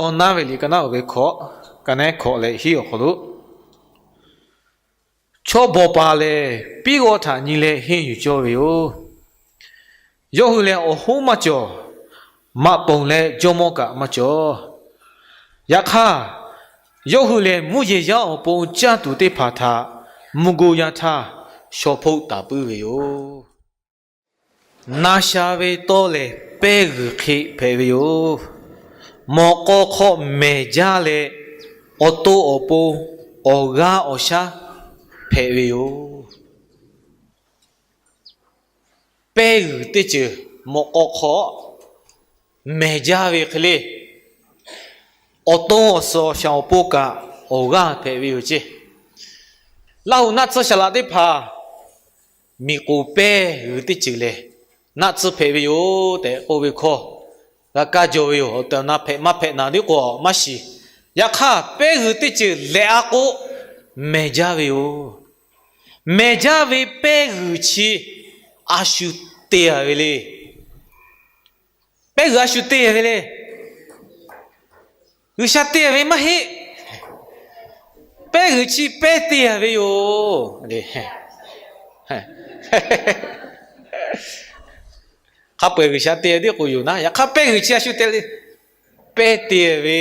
Tawˇ naˉ ve liꞈ ka naˉ uˍ ve hkawꞈ, ka naˉ hkawꞈ leh hiˉ awˬ hk'aw lo, chaw bawˬ paˍ lehˬ, piˉ g'awˇ htaꞈ nyi leh henˇ yuˬ cawˇ ve yoˬ. Yawˇ hui lehˬ, awˬ hoˉ maˇ cawˬ, maꞈ poˍ leh jawˇmawˇ kaꞈ maˇ cawˬ. Yaꞈ hk'aˇ, yawˇ hui lehˬ, mvuhˇ yeˬ yaˇ awˬ pon caˇ tuˬ teˇ hpaˍ htaꞈ mvuhˇ goˇ yaˇ htaˇ, shaw hpoˆ taˍ puiˉ ve yoˬ. Na sha ve tawˇ lehˬ, pehˇ g'uiˬ hk'e hpehꞈ ve yoˬ. Mawꞈ k'aw hk'aw mehˬ jaˇ leh, awˬ to awˬ pon awˬ g'aˇ awˬ shaˉ hpehꞈ ve yoˬ. Pehˇ g'uiˬ teˇ ceuˬ mawꞈ k'aw hk'aw mehˬ jaˇ ve hk'e le, awˬ to awˬ suhˍ awˬ shaˍ awˬ pon kaꞈ awˬ g'aˇ hpehꞈ ve yoˬ ceˇ. Laˇ huˍ naˆ tsuhˇ saˍ laꞈ teˇ hpaˍ, miˬ k'oˍ pehˇ g'uiˬ teˇ ceuˬ lehˬ, naˆ tsuhˇ hpehꞈ ve yoˬ tehꞈ k'oˆ ve hkawˇ g'a kaˇ jaw ve yoˬ. Awˬ tehˬ awˬ na hpehꞈ maˇ hpehꞈ naˍ liˉ k'o maˇ shiˍ. Yaꞈ hk'aˇ, pehˇ g'uiˬ teˇ ceuˬ lehꞈ a k'o, mehˬ jaˇ ve yoˬ. Mehˬ jaˇ ve pehˇ g'uiˬ chi a shu te a ve le. Pehˇ g'uiˬ a shu te a ve le. G'uiˬsha te a ve maˇ heˆ. Pehˇ g'uiˬ chi pehˇ te a ve yoˬ. Hk'a peu-eˬ G'uiˬsha te tiˉ k'oˍ yoˬ naˉ, yaꞈ hk'aˇ pehˇ g'uiˬ chi a shu te le. Pehˇ te ve,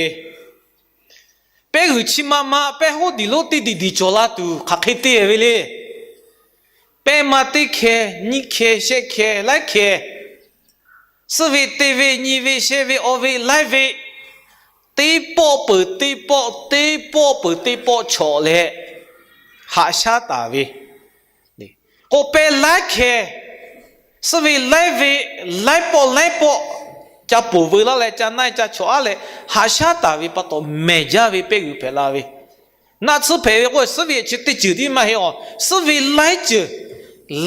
pehˇ g'uiˬ chi ma ma pehˇ hoˉ diˬ lonˉ teˇ diˬ diˬ cawˬ la tuˬ hk'aˬ hk'e te ve le. Pehˇ ma teˇ hkeh, nyiˇ hkeh, shehˆ hkeh, laiˉ hkeh, suhˆ ve, teˇ ve, nyi ve, shehˆ ve, awˬ ve, laiˉ ve, teˇ pawˆ peuˬ teˇ pawˆ, teˇ pawˆ peuˬ teˇ pawˆ chawꞈ leh, haꞈ shaˉ taˍ ve k'o, pehˇ laiˉ hkeh, suhˆ ve laiˉ ve, laiˉ pawˆ laiˉ pawˆ, ca poˬ veu laˇ leh ca na-e ca chawꞈ aˉ leh haꞈ shaˉ taˍ ve pa taw, mehˬ jaˇ ve pehˇ g'uiˬ hpehꞈ la ve. Naˆ tsuhˇ hpehꞈ ve k'o, suhˆ ve chi teˇ ceuˬ tiˉ maˇ heˆ a. Suhˆ ve laiˉ ceuˬ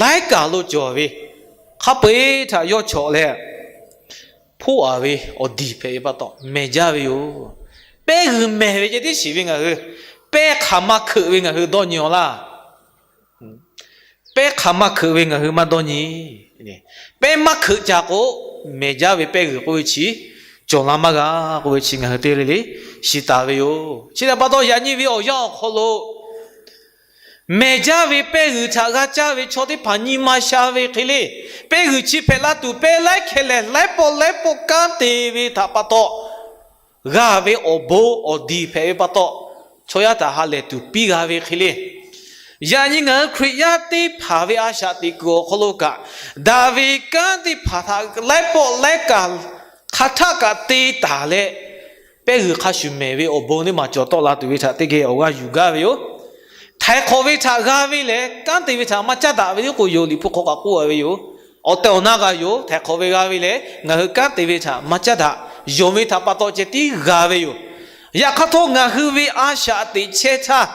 laiˉ kaˬ lo cawˬ ve, hk'a peu-eˬ htaꞈ yawˇ chawꞈ leh, hpoˆ a ve awˬ diˬ hpehꞈ ve pa taw mehˬ jaˇ ve yoˬ. Pehˇ g'uiˬ mehˬ ve ceh tiˉ shiˍ ve ngaˬ hui, pehˇ hk'aˬ ma hkeuꞈ ve ngaˬ hui dawˇ nyi awˬ laˇ. Pehˇ hk'aˬ ma hkeuꞈ ve ngaˬ hui maˇ dawˇ nyi. Pehˇ maˇ hkeuꞈ caˍ k'o, mehˬ jaˇ ve pehˇ g'uiˬ k'oˆ ve chi cawˬ la maˇ g'a k'oˆ ve chi ngaˬ hui teˇ g'aˇ le le shiˍ taˍ ve yoˬ. Chi htaꞈ pa taw, yaꞈ nyi ve awˬ yanˇ awˬ hk'aw lo mehˬ jaˇ ve pehˇ g'uiˬ htaꞈ g'a caˇ ve chaw teˇ hpaˍ nyi ma sha ve hk'e le, pehˇ g'uiˬ chi hpehꞈ la tuˬ, pehˇ laiˉ hkeh lehˬ, laiˉ pawˆ laiˉ pawˆ kanˉ te ve htaꞈ pa taw, g'a ve awˬ bon awˬ diˬ hpehꞈ ve pa taw, chaw yaˇ htaꞈ ha lehˬ tuˬ piˇ g'a ve hk'e le. Yaꞈ nyi ngaˬ hui Hkriꞈ yaˇ teˇ hpaˍ ve a shaꞈ teꞈ kuiˬ awˬ hk'aw lo kaꞈ, daꞈ ve kanˉ teˇ hpaˍ htaꞈ laiˉ pawˆ laiˉ kaˬ hk'aˬ htaˆ kaꞈ te taˍ leh, pehˇ g'uiˬ hk'a shuˍ mehˬ ve awˬ bon teˇ maˬ cawˬ tawˆ la tuˬ ve htaꞈ teˇ geh awˬ g'aˇ yuˬ gaˇ ve yoˬ. Htaiˍ hk'awꞈ ve htaꞈ g'a ve lehˬ, kanˉ te ve htaꞈ maˇ caˉ daꞈ ve tiˉ k'o yoˬ. Liꞈ hpu hk'aw kaꞈ k'oˆ a ve yoˬ. Awˬ tehˬ awˬ na g'a yoˬ. Htaiˍ hk'awꞈ ve g'a ve lehˬ, ngaˬ hui kanˉ te ve htaꞈ maˇ caˉ daꞈ, yonˍ ve htaꞈ pa taw ceh tiˉ g'a ve yoˬ. Yaꞈ hk'aˇ htawˇ, ngaˬ hui ve a shaꞈ teꞈ chehˇ htaˇ,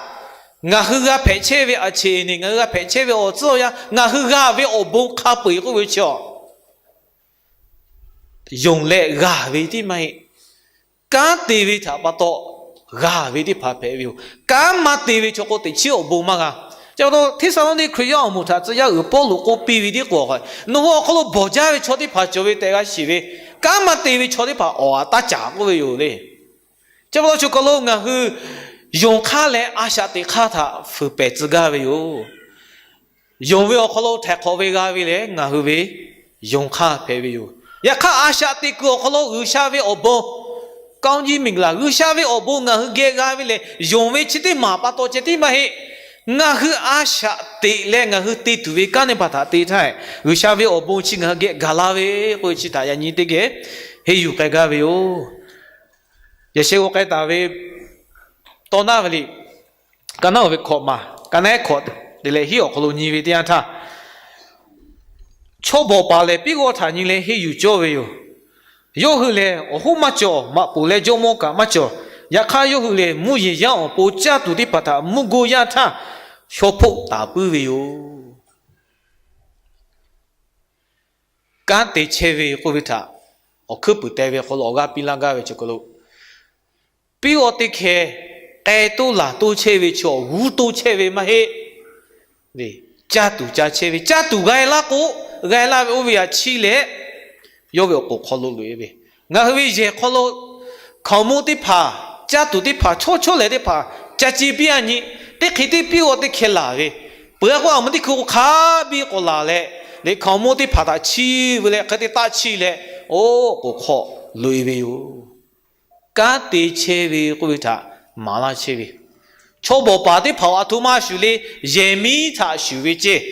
ngaˬ hui g'a hpehꞈ chehˇ ve a cheꞈ eˬ neˬ, ngaˬ hui g'a hpehꞈ chehˇ ve awˬ tcuhˉ awˬ yanˇ, ngaˬ hui g'a ve awˬ bon hk'a peu-eˬ k'oˆ ve chi a, yonˍ leh g'a ve tiˉ maˇ heˆ. Kanˉ te ve htaꞈ pa taw g'a ve teˇ hpaˍ hpehꞈ ve yoˬ. Kanˉ maˇ te ve chaw k'o, teꞈ chiˉ awˬ bon maˇ g'a. Chi pa taw, Hteˇsaˍlawˇniˆ Hkriꞈ yaˇ awˬ moˍ htaꞈ tcuh yaˇ uiˍ Pawˇluꞈ k'oˆ piˇ ve tiˉ k'o, nawˬ hui awˬ hk'aw lo bawˬ jaˇ ve chaw teˇ hpaˍ cawˬ ve tehꞈ g'a shiˍ ve, kanˉ maˇ te ve chaw teˇ hpaˍ awˬ aꞈ taˇ caˍ k'oˆ ve yoˬ le. Chi pa taw, choˬ kaˬ lo ngaˬ hui yonˍ hk'aˇ leh a shaꞈ teꞈ hk'aˇ htaꞈ fuiˍ pehˍ tcuh gaˇ ve yoˬ. Yonˍ ve awˬ hk'aw lo htaiˍ hk'awꞈ ve g'a ve lehˬ, ngaˬ hui ve yonˍ hk'aˇ hpehꞈ ve yoˬ. Yaꞈ hk'aˇ, a shaꞈ teꞈ kuiˬ awˬ hk'aw lo G'uiˬsha ve awˬ bon, ကောင်းကြီးမင်္ဂလာ G'uiˬsha ve awˬ bon ngaˬ hui geh g'a ve lehˬ, yonˍ ve chi teˇ maˬ pa taw ceh tiˉ maˇ heˆ. Ngaˬ hui a shaꞈ teꞈ leh ngaˬ hui te tuˬ ve kanˉ teˇ hpaˍ htaꞈ te htaˇ, G'uiˬsha ve awˬ bon chi ngaˬ hui geh gaˬ la ve k'oˆ ve chi htaꞈ yaꞈ nyi teˇ geh henˇ yuˬ k'ai gaˇ ve yoˬ. Yaꞈ sheh g'aw k'ai taˍ ve tawˇ naˉ ve liꞈ, ka naˉ oˬ ve hkawꞈ maˬ, ka naˉ hkawꞈ te leh hiˉ awˬ hk'aw lo nyi ve teˇ yanˇ htaˇ, chaw bawˬ paˍ lehˬ, piˉ g'awˇ htaꞈ nyi leh henˇ yuˬ cawˇ ve yoˬ. Yawˇ hui lehˬ, awˬ hoˉ maˇ cawˬ, maꞈ poˍ leh jawˇmawˇ kaꞈ maˇ cawˬ. Yaꞈ hk'aˇ, yawˇ hui lehˬ, mvuhˇ yeˬ yaˇ awˬ pon caˇ tuˬ teˇ hpaˍ htaꞈ mvuhˇ goˇ yaˇ htaˇ, shaw hpoˆ taˍ puiˉ ve yoˬ. Kanˉ te chehˇ ve k'oˆ ve htaꞈ awˬ hkuiˉ puiˍ te ve hk'aw lo awˬ g'aˇ piˇ laˇ gaˇ ve chaw hk'aw lo, piˉ g'awˇ teˇ hkeh k'ai toˇ laˬ toˇ chehˇ ve chaw, g'uˇ toˇ chehˇ ve maˇ heˆ. Caˇ tuˬ ca chehˇ ve, caˇ tuˬ g'a-e laˇ k'o, g'a-e laˇ ve oˇ ve yaꞈ chiˇ leh, yawˇ ve awˬ k'oˍ hk'aw lo loꞈ-e ve, ngaˬ hui ve yehˬ hk'aw lo hkaoˍmonˇ teˇ hpaˍ, caˇ tuˬ teˇ hpaˍ, chaw chaw lehˬ teˇ hpaˍ ca ce piˇ a nyi, teˇ hk'e teˇ piˇ g'awˇ teˇ hkeh laˬ ve, peuˬ a k'o a meuˇ teˇ hkui k'o hk'a biˇ k'awꞈ laˬ leh, leh hkaoˍmonˇ teˇ hpaˍ htaꞈ chiˇ ve leh hk'e te taˆ chiˇ leh, oˇ k'oˍ hk'aw loꞈ e ve yoˬ. Kanˉ te chehˇ ve k'oˆ ve htaꞈ maˍ laˇ chehˇ ve, chaw bawˬ paˍ teˇ hpaˍ a htoꞈ ma shuˍ le, yehˬ miˉ htaꞈ shuˍ ve ceˇ.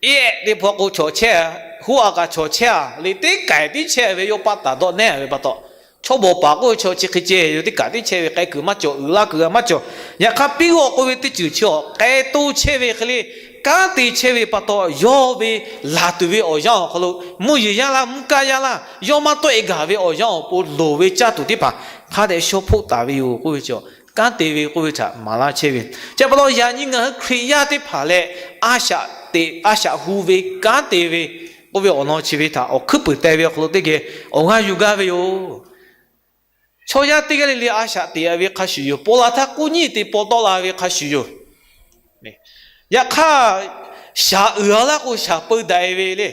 Eˇ, teˇ hpaˍ k'o chaw chehˇ, huˉ a kaꞈ chaw chehˇ a le, teˇ kaiˬ tiˉ chehˇ ve yawˇ paˆ taˍ dawˆ nehˇ ve pa taw, chaw bawˬ paˍ k'oˆ ve chaw chi hk'e ceh yoˬ, teˇ kaꞈ tiˉ chehˇ ve, k'ai kuiˬ maˇ cawˬ, uiˍ laˇ kuiˬ g'a maˇ cawˬ. Yaꞈ hk'aˇ piˇ g'awˇ k'oˆ ve teˇ ceuˬ chi awˬ k'ai to chehˇ ve hk'e le, kanˉ te chehˇ ve pa taw, yawˇ ve laˬ tuˬ ve awˬ yanˇ awˬ hk'aw lo mvuhˇ yeˬ yaˇ laˇ, mvuhˇ kaˇ yaˇ laˇ, yawˇ maˇ tawˆ e gaˬ ve awˬ yanˇ awˬ pon loˍ ve caˇ tuˬ teˇ hpaˍ hk'a dehꞈ shaw hpoˆ taˍ ve yoˬ k'oˆ ve chi, kanˉ te ve k'oˆ ve htaꞈ maˍ laˇ chehˇ ve. Chi pa taw yaꞈ nyi ngaˬ hui Hkriꞈ yaˇ teˇ hpaˍ leh, a shaꞈ teꞈ a shaꞈ hu ve kanˉ te ve k'oˆ ve awˬ lawn chi ve htaꞈ awˬ hkuiˉ puiˍ teh ve awˬ hk'aw lo teˇ geh awˬ g'aˇ yuˬ gaˇ ve yoˬ. Chaw yaˇ teˇ g'aˇ le le a shaꞈ teꞈ a ve hk'a shuˍ yoˬ. Paw la htaˇ k'oˆ nyi te paw tawˆ la ve hk'a shuˍ yoˬ. Yaꞈ hk'aˇ, shaˍ uiˍ a laˇ k'o shaˍ peu daꞈ e ve le.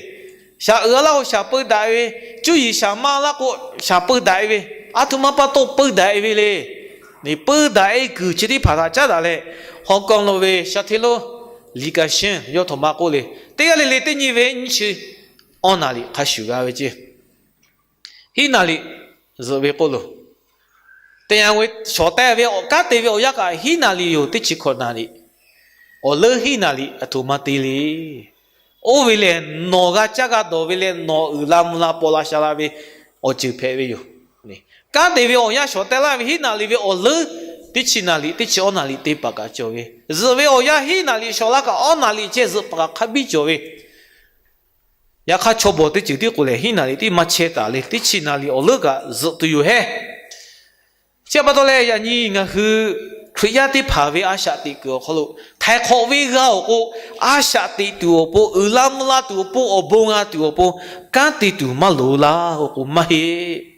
Shaˍ uiˍ a laˇ k'o shaˍ peu daꞈ e ve, cuˇ yiˍ shaˍ maˇ laˇ k'o shaˍ peu daꞈ e ve, a htoꞈ ma pa taw peu daꞈ e ve le. Peu daꞈ e kuiˬ chi teˇ hpaˍ htaꞈ caˉ daꞈ leh, Hong Kong lo ve sha hteˇ lonˉ Li Ka Shinˉ yawˇ htaꞈ maˇ k'oˆ le, teˇ g'aˇ le le teˇ nyi ve nyiˇ chi awˇ naˍ riˍ hk'a shuˍ g'a ve ceˇ. Hiˉ naˍ riˍ zuhꞈ ve k'oˆ loˬ. Teˇ yanˇ ve shawˍ teh ve awˬ kanˉ te ve awˬ yanˇ kaꞈ hiˉ naˍ riˍ yoˬ, teˇ chi hkawꞈ naˍ riˍ. Awˬ leuˉ hiˉ naˍ riˍ a htoꞈ ma te le. Oˇ ve lehˬ, nawˬ g'a caˇ g'a dawˬ ve leh nawˬ uiˍ la mvuh la paw la sha la ve awˬ ceuˬ hpehꞈ ve yoˬ. Kanˉ te ve awˬ yanˇ shawˍ teh laˇ ve hiˉ naˍ riˍ ve awˬ leuˉ teˇ chi naˍ riˍ, teˇ chi awˇ naˍ riˍ te paˍ kaꞈ cawˬ ve, zuhꞈ ve awˬ yanˇ hiˉ naˍ riˍ shawˍ laˇ kaꞈ awˇ naˍ riˍ ceh zuhꞈ paˍ kaꞈ hk'a biˇ cawˬ ve. Yaꞈ hk'aˇ, chaw bawˬ teˇ ceuˬ tiˉ k'o lehˬ, hiˉ naˍ riˍ tiˉ maˇ chehˇ taˍ le, teˇ chi naˍ riˍ awˬ leuˉ kaꞈ zuhꞈ tuˬ yoˬ hehˉ. Chi pa taw leh, yaꞈ nyi ngaˬ hui Hkriꞈ yaˇ teˇ hpaˍ ve a shaꞈ teꞈ kuiˬ awˬ hk'aw lo htaiˍ hk'awꞈ ve g'a awˬ k'o, a shaꞈ teꞈ tuˬ awˬ pon, uiˍ la mvuh la tuˬ awˬ pon, awˬ bon g'a tuˬ awˬ pon, kanˉ te tuˬ maˇ loˍ laˇ k'o maˇ heˆ.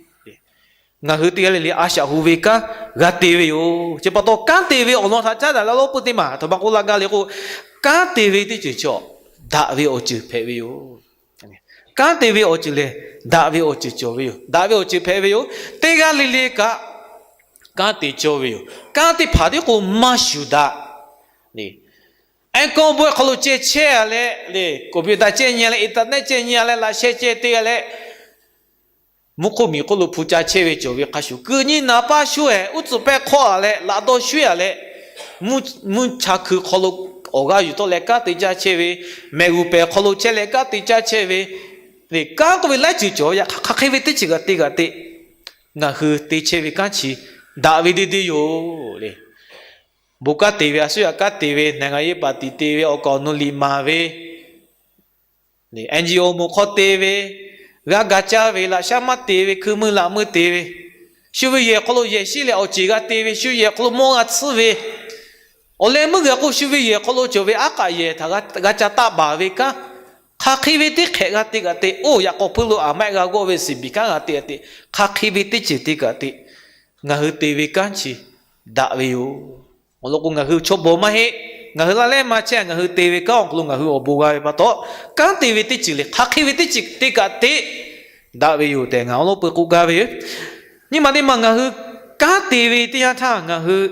Ngaˬ hui teˇ g'aˇ le le a shaꞈ hu ve kanˉ g'a te ve yoˬ. Chi pa taw kanˉ te ve awˬ lawn htaꞈ caˉ daꞈ leh awˬ lawn peuˬ teˇ maˬ htaꞈ maˇ k'oˆ laˇ gaˇ le k'o, kanˉ te ve teˇ ceuˬ cawˬ daꞈ ve awˬ ceuˬ hpehꞈ ve yoˬ. Kanˉ te ve awˬ ceuˬ lehˬ, daꞈ ve awˬ ceuˬ cawˬ ve yoˬ. Daꞈ ve awˬ ceuˬ hpehꞈ ve yoˬ. Teˇ g'aˇ le le kaꞈ kanˉ te cawˇ ve yoˬ. Kanˉ teˇ hpaˍ tiˉ k'o maˇ shuˍ daꞈ. Aircon bon hk'aw lo ceh chehˇ a leh, computer ceh nyi a leh, internet ceh nyi a leh, laꞈ sheh ceh te a leh, mvuhˇ hk'oˆ miˬ hk'oˆ lo hpu ca chehˇ ve cawˬ ve hk'a shuˍ, kuiˬ nyi naˍ paˇ shuˉ-ehˍ, uˉ tcuhˍ pehˇ hk'awˇ a leh, laꞈ dawˇ shuˉ a leh, mvuhˇ cha hkui hk'aw lo awˬ g'aˇ yuˬ tawˆ leh kanˉ te caˇ chehˇ ve, mehˬ g'uˬ pehˬ hk'aw lo chehˇ leh kanˉ te caˇ chehˇ ve, kanˉ k'oˆ ve laiˉ ceuˬ cawˬ ve, yaꞈ hk'aˇ hk'aˬ hk'e ve teˇ ceuˬ kaꞈ te kaꞈ te, ngaˬ hui te chehˇ ve kanˉ chi daꞈ ve deˇ deˇ yoˬ le. Bon kanˉ te ve, a suˉ yaꞈ kanˉ te ve, နိုင်ငံရေးပါတီ te ve, awˬ kaˍ awˬ nu liꞈ maˍ ve, NGO moˬ hk'aw te ve, g'a ga caˇ ve, laꞈ shaˉ maˇ te ve, hkui mui laꞈ mui te ve, shu ve yehˬ hk'aw lo yehˬ shiˉ leh awˬ ceˬ g'a te ve, shu yehˬ hk'aw lo mawˇ g'a tsuhˇ ve, awˬ leh meuˇ g'a k'o shu ve yehˬ hk'aw lo cawˬ ve aˉ k'aꞈ yehˬ htaꞈ g'a ca taˆ baˬ ve kanˉ, hk'aˬ hk'e ve teˇ hk'ehꞈ g'a te kaꞈ te, oˇ yaꞈ k'aw hpuiˇ lo aˬ maˆ g'a g'awˇ ve siˍ biˍ kanˉ g'a te kaꞈ te, hk'aˬ hk'e ve teˇ ceuˬ te kaꞈ te, ngaˬ hui te ve kanˉ chi daꞈ ve yoˬ. Awˬ lawn k'o, ngaˬ hui chaw bawˬ maˇ heˆ. Ngaˬ hui laˇ lehˉ maˇ chehˇ. Ngaˬ hui te ve kanˉ awˬ hk'aw lo ngaˬ hui awˬ bon g'a ve pa taw, kanˉ te ve teˇ ceuˬ lehˬ, hk'aˬ hk'e ve teˇ ceuˬ te kaꞈ te daꞈ ve yoˬ tehꞈ ngaˬ awˬ lawn peu k'oˆ gaˇ ve. Nyi ma teˇ ma ngaˬ hui kanˉ te ve teˇ yanˇ htaˇ ngaˬ hui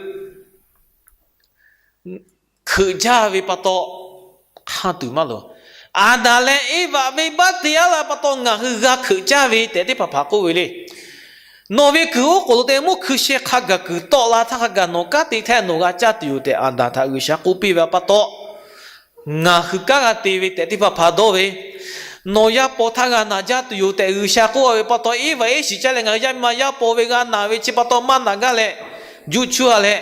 hkeuꞈ jaˇ ve pa taw, hk'anˇ tuˬ maˇ loˍ. Aˍdanˍ leh Eˇvaꞈ venˇbaˆ te-a la pa taw ngaˬ hui g'a hkeuꞈ jaˇ ve tehꞈ teˇ hpaˍ hpaˍ k'oˆ ve le. Nawˬ ve kuiˬ oˉ k'oˍ lo te mvuhˇ hkui sheh hk'a gaˬ kuiˬ tawˆ la htaˇ hk'a gaˬ nawˬ kanˉ te htaˇ nawˬ g'a caˇ tuˬ yoˬ tehꞈ Aˍdanˍ htaꞈ G'uiˬsha k'oˆ piˇ ve pa taw, ngaˬ hui kanˉ g'a te ve tehꞈ teˇ hpaˍ hpaˍ dawˇ ve, nawˬ yaˇ paw htaˇ g'a naˬ jaˇ tuˬ yoˬ tehꞈ G'uiˬsha k'oˆ ve pa taw, Eˇvaꞈ iˉ shiˍ caˇ leh ngaˬ hui yaˇ miˇ ma yaˇ paw ve g'a naˬ ve chi pa taw maˇ naˬ gaˇ leh, juˆ chuˇ a leh,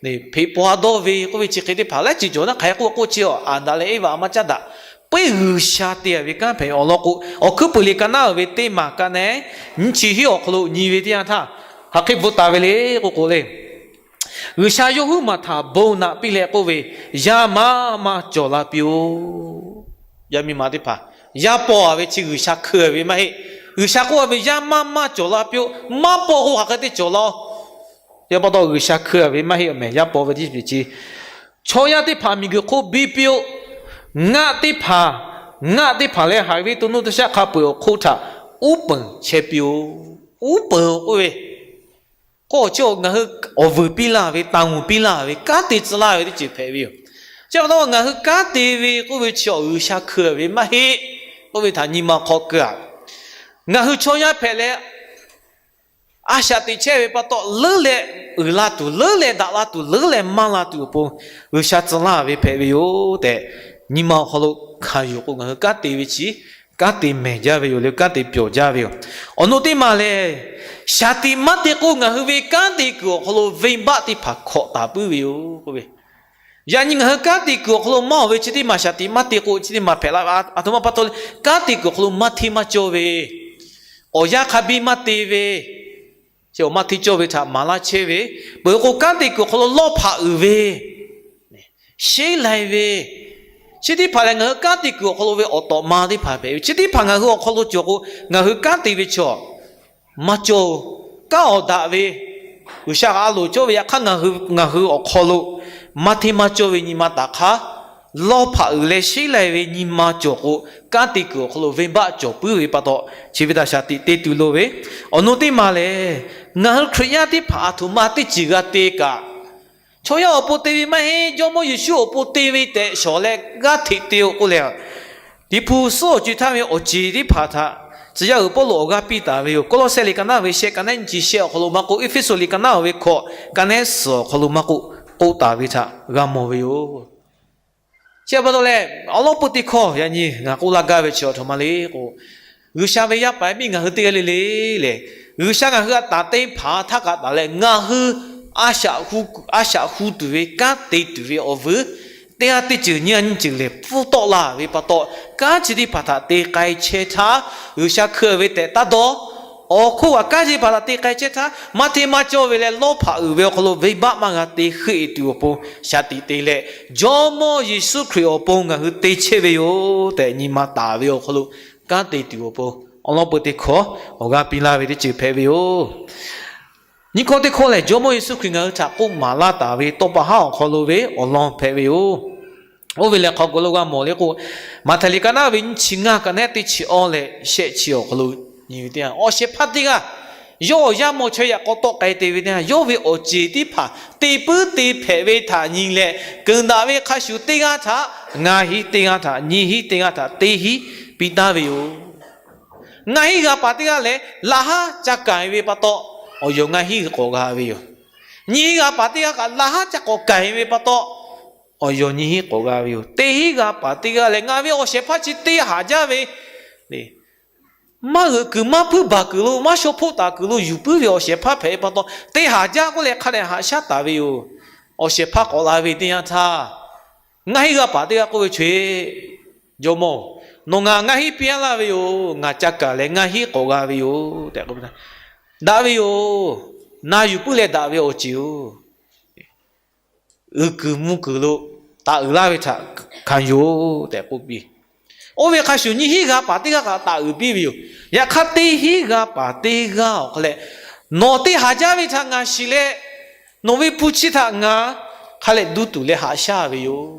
hpeꞈ paw ha dawˇ ve k'oˆ ve chi hk'e teˇ hpaˍ laiˉ ceuˬ cawˬ naˉ hk'aˬ hk'e k'oˆ k'oˆ chi-a, Aˍdanˍ leh Eˇvaꞈ maˇ caˉ daꞈ. Peuˬ G'uiˬsha te-a ve kanˉ hpehꞈ awˬ lawn k'o, awˬ hkuiˉ puiˍ liꞈ ka naˉ uiˍ ve teˇ maˬ ka naˉ nyiˇ chi hiˉ awˬ hk'aw lo nyi ve teˇ yanˇ htaˇ, hk'aˬ hk'e bvuhꞈ taˍ ve le k'oˆ k'o le, G'uiˬsha yawˇ huiˉ maˬ htaꞈ bon naꞈ piˇ leh k'oˆ ve, Yaˇ maˇ maˇ cawˬ la piˇ-oˆ. Yaˇ miˇ ma teˇ hpaˍ, yaˇ paw-a ve chi G'uiˬsha hkeu ve maˇ heˆ. G'uiˬsha k'oˆ-a ve, Yaˇ maˇ maˇ cawˬ la piˇ-oˆ. Maˇ paw k'o hk'aˬ hk'e te cawˬ la-oˆ. Yaˇ pa taw G'uiˬsha hkeu ve maˇ heˆ mehˍ. Yaˇ paw ve teˇ ceuˬ chi chaw yaˇ teˇ hpaˍ miˬguiˬ hk'oˆ biˇ piˇ-oˆ. Ngaˆ teˇ hpaˍ, ngaˆ teˇ hpaˍ leh haiˬ ve to nuˇ to shaˆ hk'a peu-eˬ awˬ hk'oˆ htaꞈ uˉ peunˍ chehˇ piˇ-oˆ. Uˉ peunˍ k'oˆ ve, k'o, chi ngaˬ hui awˬ vuiˬ piˇ laˇ ve, taˍ muˍ piˇ laˇ ve, kanˉ te tcuh laˇ ve teˇ ceuˬ hpehꞈ ve yoˬ. Chi pa taw ngaˬ hui kanˉ te ve k'oˆ ve chi G'uiˬsha hkui ve maˇ heˆ k'oˆ ve htaꞈ nyi ma hk'aw keu-aꞈ. Ngaˬ hui chaw yaˇ hpehꞈ leh, a shaꞈ teꞈ chehˇ ve pa taw, leuˉ leh uiˍ la tuˬ, leuˉ leh daꞈ la tuˬ, leuˉ leh maˇ la tuˬ awˬ pon G'uiˬsha tcuh laˇ ve hpehꞈ ve yoˬ tehꞈ, nyi ma awˬ hk'aw lo hkanˍ yuˬ k'o, ngaˬ hui kanˉ te ve chi kanˉ te mehˬ jaˇ ve yoˬ le, kanˉ te pyawˬ jaˇ ve yoˬ. Awˬ nu teˇ maˬ lehˬ, shaˍ tiꞈ maˇ te k'o, ngaˬ hui ve kanˉ te kuiˬ awˬ hk'aw lo venˇbaˆ teˇ hpaˍ hkawꞈ taˍ puiˉ ve yoˬ k'oˆ ve. Yaꞈ nyi ngaˬ hui kanˉ te kuiˬ awˬ hk'aw lo maˇ oˬ ve chi teˇ maˬ shaˍ tiꞈ maˇ te k'o, chi teˇ maˬ hpehꞈ la ve, aˬ htoꞈ ma pa taw le, kanˉ te kuiˬ awˬ hk'aw lo maˇ hteˇ maˇ cawˇ ve, awˬ yanˇ hk'a biˇ maˇ te ve, chi awˬ maˇ hteˇ cawˇ ve htaꞈ maˍ laˇ chehˇ ve, peuˬ k'o kanˉ te kuiˬ awˬ hk'aw lo lawˇ hpaꞈ uiˍ ve, sheˉ lai ve, chi teˇ hpaˍ lehˬ ngaˬ hui kanˉ te kuiˬ awˬ hk'aw lo ve awˬ tawꞈ ma teˇ hpaˍ hpehꞈ ve. Chi teˇ hpaˍ ngaˬ hui awˬ hk'aw lo cawˬ k'o, ngaˬ hui kanˉ te ve chaw maˇ cawˇ-oˬ. Kanˉ awˬ daꞈ ve, G'uiˬsha a loˍ cawˇ ve yaꞈ hk'aˇ, ngaˬ hui awˬ hk'aw lo maˇ hteˇ maˇ cawˇ ve nyi ma taˍ hk'aˇ, lawˇ hpaꞈ uiˍ leh sheˉ lai ve nyi ma cawˬ k'o, kanˉ te kuiˬ awˬ hk'aw lo venˇbaˆ cawˬ puiˉ ve pa taw, chi ve htaꞈ shaˍ tiꞈ te tuˬ loˍ ve. Awˬ nu teˇ maˬ lehˬ, ngaˬ hui Hkriꞈ yaˇ teˇ hpaˍ aˬ htoꞈ ma teˇ ceuˬ g'a te kaꞈ, chaw yaˇ awˬ pon te ve maˇ heˆ, Jawˇmawˇ Yeˍsuˆ awˬ pon te ve tehꞈ shawˍ leh g'aˇ hteꞈ te-o k'oˆ leh, Liꞈ hpu suhˉ awˬ co-e htaˇ ve awˬ ceˬ teˇ hpaˍ htaꞈ tcuh yaˇ uiˍ Pawˇluꞈ awˬ g'aˇ piˇ taˍ ve yoˬ. Kawˇlawˇsehˇ liꞈ ka naˉ ve shehˆ, ka naˉ nyiˇ chi shehˆ awˬ hk'aw lo maˇ k'oˆ, Eˇfeˇsuꞈ liꞈ ka naˉ ve hkawꞈ, ka naˉ suhˍ awˬ hk'aw lo maˇ k'oˆ, k'oˆ taˍ ve htaꞈ g'a mawˬ ve yoˬ. Chi pa taw leh, awˬ lawn peu teˇ hkawˇ yaꞈ nyi ngaˬ k'oˆ laˇ gaˇ ve chi aˬ htoꞈ ma le k'o, G'uiˬsha ve yaˇ paˍ miˇ ngaˬ hui teˇ g'aˇ le le lehˬ, G'uiˬsha ngaˬ hui a taˍ teˇ hpaˍ htaˇ kaꞈ taˍ leh, ngaˬ hui a shaꞈ hu tuˬ ve, kanˉ te tuˬ ve awˬ vuiˬ teˇ g'aˇ teˇ ceuˬ nyiˇ g'aˇ nyiˇ ceuˬ lehˬ pfuhˇ tawˆ la ve pa taw, kanˉ chi teˇ hpaˍ htaꞈ te k'ai chehˇ htaˇ, G'uiˬsha hkui ve tehꞈ taˇ dawˇ. Awˬ hk'oˆ kaꞈ kanˉ chi teˇ hpaˍ htaꞈ te k'ai chehˇ htaˇ, maˇ hteˇ maˇ cawˇ ve leh lawˇ hpaꞈ uiˍ ve awˬ hk'aw lo venˇbaˆ maˇ g'a te hk'e tuˬ awˬ pon shaˍ tiꞈ te leh, Jawˇmawˇ Yeˍsuˆ Hkriꞈ awˬ pon ngaˬ hui te chehˇ ve yoˬ tehꞈ nyi ma taˍ ve awˬ hk'aw lo kanˉ te tuˬ awˬ pon awˬ lawn peu teˇ hkawˇ awˬ g'aˇ piˇ laˇ ve teˇ ceuˬ hpehꞈ ve yoˬ. Nyiˇ hkawˇ teˇ hkawˇ lehˬ, Jawˇmawˇ Yeˍsuˆ Hkriꞈ ngaˬ hui htaꞈ k'oˆ maˍ laˇ taˍ ve tawˇ pa haˉ awˬ hk'aw lo ve awˬ lawn hpehꞈ ve yoˬ. Oˇ ve lehˬ hk'aw k'oˆ lo g'a mawˬ le k'o, Maꞈhtehˍ liꞈ ka naˉ ve nyiˇ chi ngaˇ, ka naˉ teˇ chi awˇ leh shehˆ chi awˬ hk'aw lo nyi ve teˇ yanˇ, awˬ shehˍ hpaˇ teˇ g'aˇ yawˇ awˬ yaˇ mawˬ chaweh yaꞈ k'aw tawˆ k'ai te ve teˇ yanˇ, yawˇ ve awˬ ceˬ teˇ hpaˍ te puiˉ te hpehꞈ ve htaꞈ nyi leh, keunˍ daꞈ ve hk'a shuˍ teˇ g'aˇ htaꞈ, ngaˇ hinˉ teˇ g'aˇ htaꞈ, nyiˇ hinˉ teˇ g'aˇ htaꞈ teˇ hinˉ piˇ taˉ ve yoˬ. Ngaˇ hinˉ g'a paˍ teˇ g'aˇ lehˬ, laꞈ haˉ ca kaˬ ve pa taw, awˬ yawˬ ngaˇ hinˉ k'awꞈ g'a ve yoˬ. Nyiˇ hinˉ g'a paˍ teˇ g'aˇ kaꞈ laꞈ haˉ ca k'awꞈ kaˬ ve pa taw, awˬ yawˬ nyiˇ hinˉ k'awꞈ g'a ve yoˬ. Teˇ hinˉ g'a paˍ teˇ g'aˇ lehˬ, ngaˬ ve awˬ shehˍ hpaˇ chi te haˍ jaˇ ve, maˇ g'euꞈ kuiˬ maˇ hpuiˇ baˬ kuiˬ lo, maˇ shaw hpoˆ taˍ kuiˬ lo yuˬ puiˉ ve awˬ shehˍ hpaˇ hpehꞈ ve pa taw, te haˍ jaˇ k'oˆ leh hk'a dehꞈ haꞈ shaˉ taˍ ve yoˬ. Awˬ shehˍ hpaˇ k'awꞈ la ve teˇ yanˇ htaˇ, ngaˇ hinˉ g'a paˍ teˇ g'aˇ k'oˆ ve, Chaw-e, jawˇmawˇ-oˬ, nawˬ ngaˬ ngaˇ hinˉ piˇ laˇ ve yoˬ. Ngaˬ ca kaˬ leh ngaˇ hinˉ k'awꞈ g'a ve yoˬ tehꞈ k'oˆ ve htaˇ, Daꞈ ve yoˬ. Na yuˬ puiˉ leh daꞈ ve awˬ ceˬ-oˬ, uiˍ kuiˬ mvuh kuiˬ lo taˍ uiˍ laˇ ve htaꞈ hkanˍ yoˬ tehꞈ k'oˆ piˇ. Oˇ ve hk'a shuˍ nyiˇ hinˉ g'a paˍ teˇ g'aˇ kaꞈ taˍ uiˍ piˇ ve yoˬ. Yaꞈ hk'aˇ teˇ hinˉ g'a paˍ teˇ g'aˇ awˬ hk'aw leh, Nawˬ te haˍ jaˇ ve htaꞈ ngaˬ shiˍ leh, nawˬ ve hpu chi htaꞈ ngaˬ hk'a leh duˇ tuˬ leh haꞈ shaˉ ve yoˬ.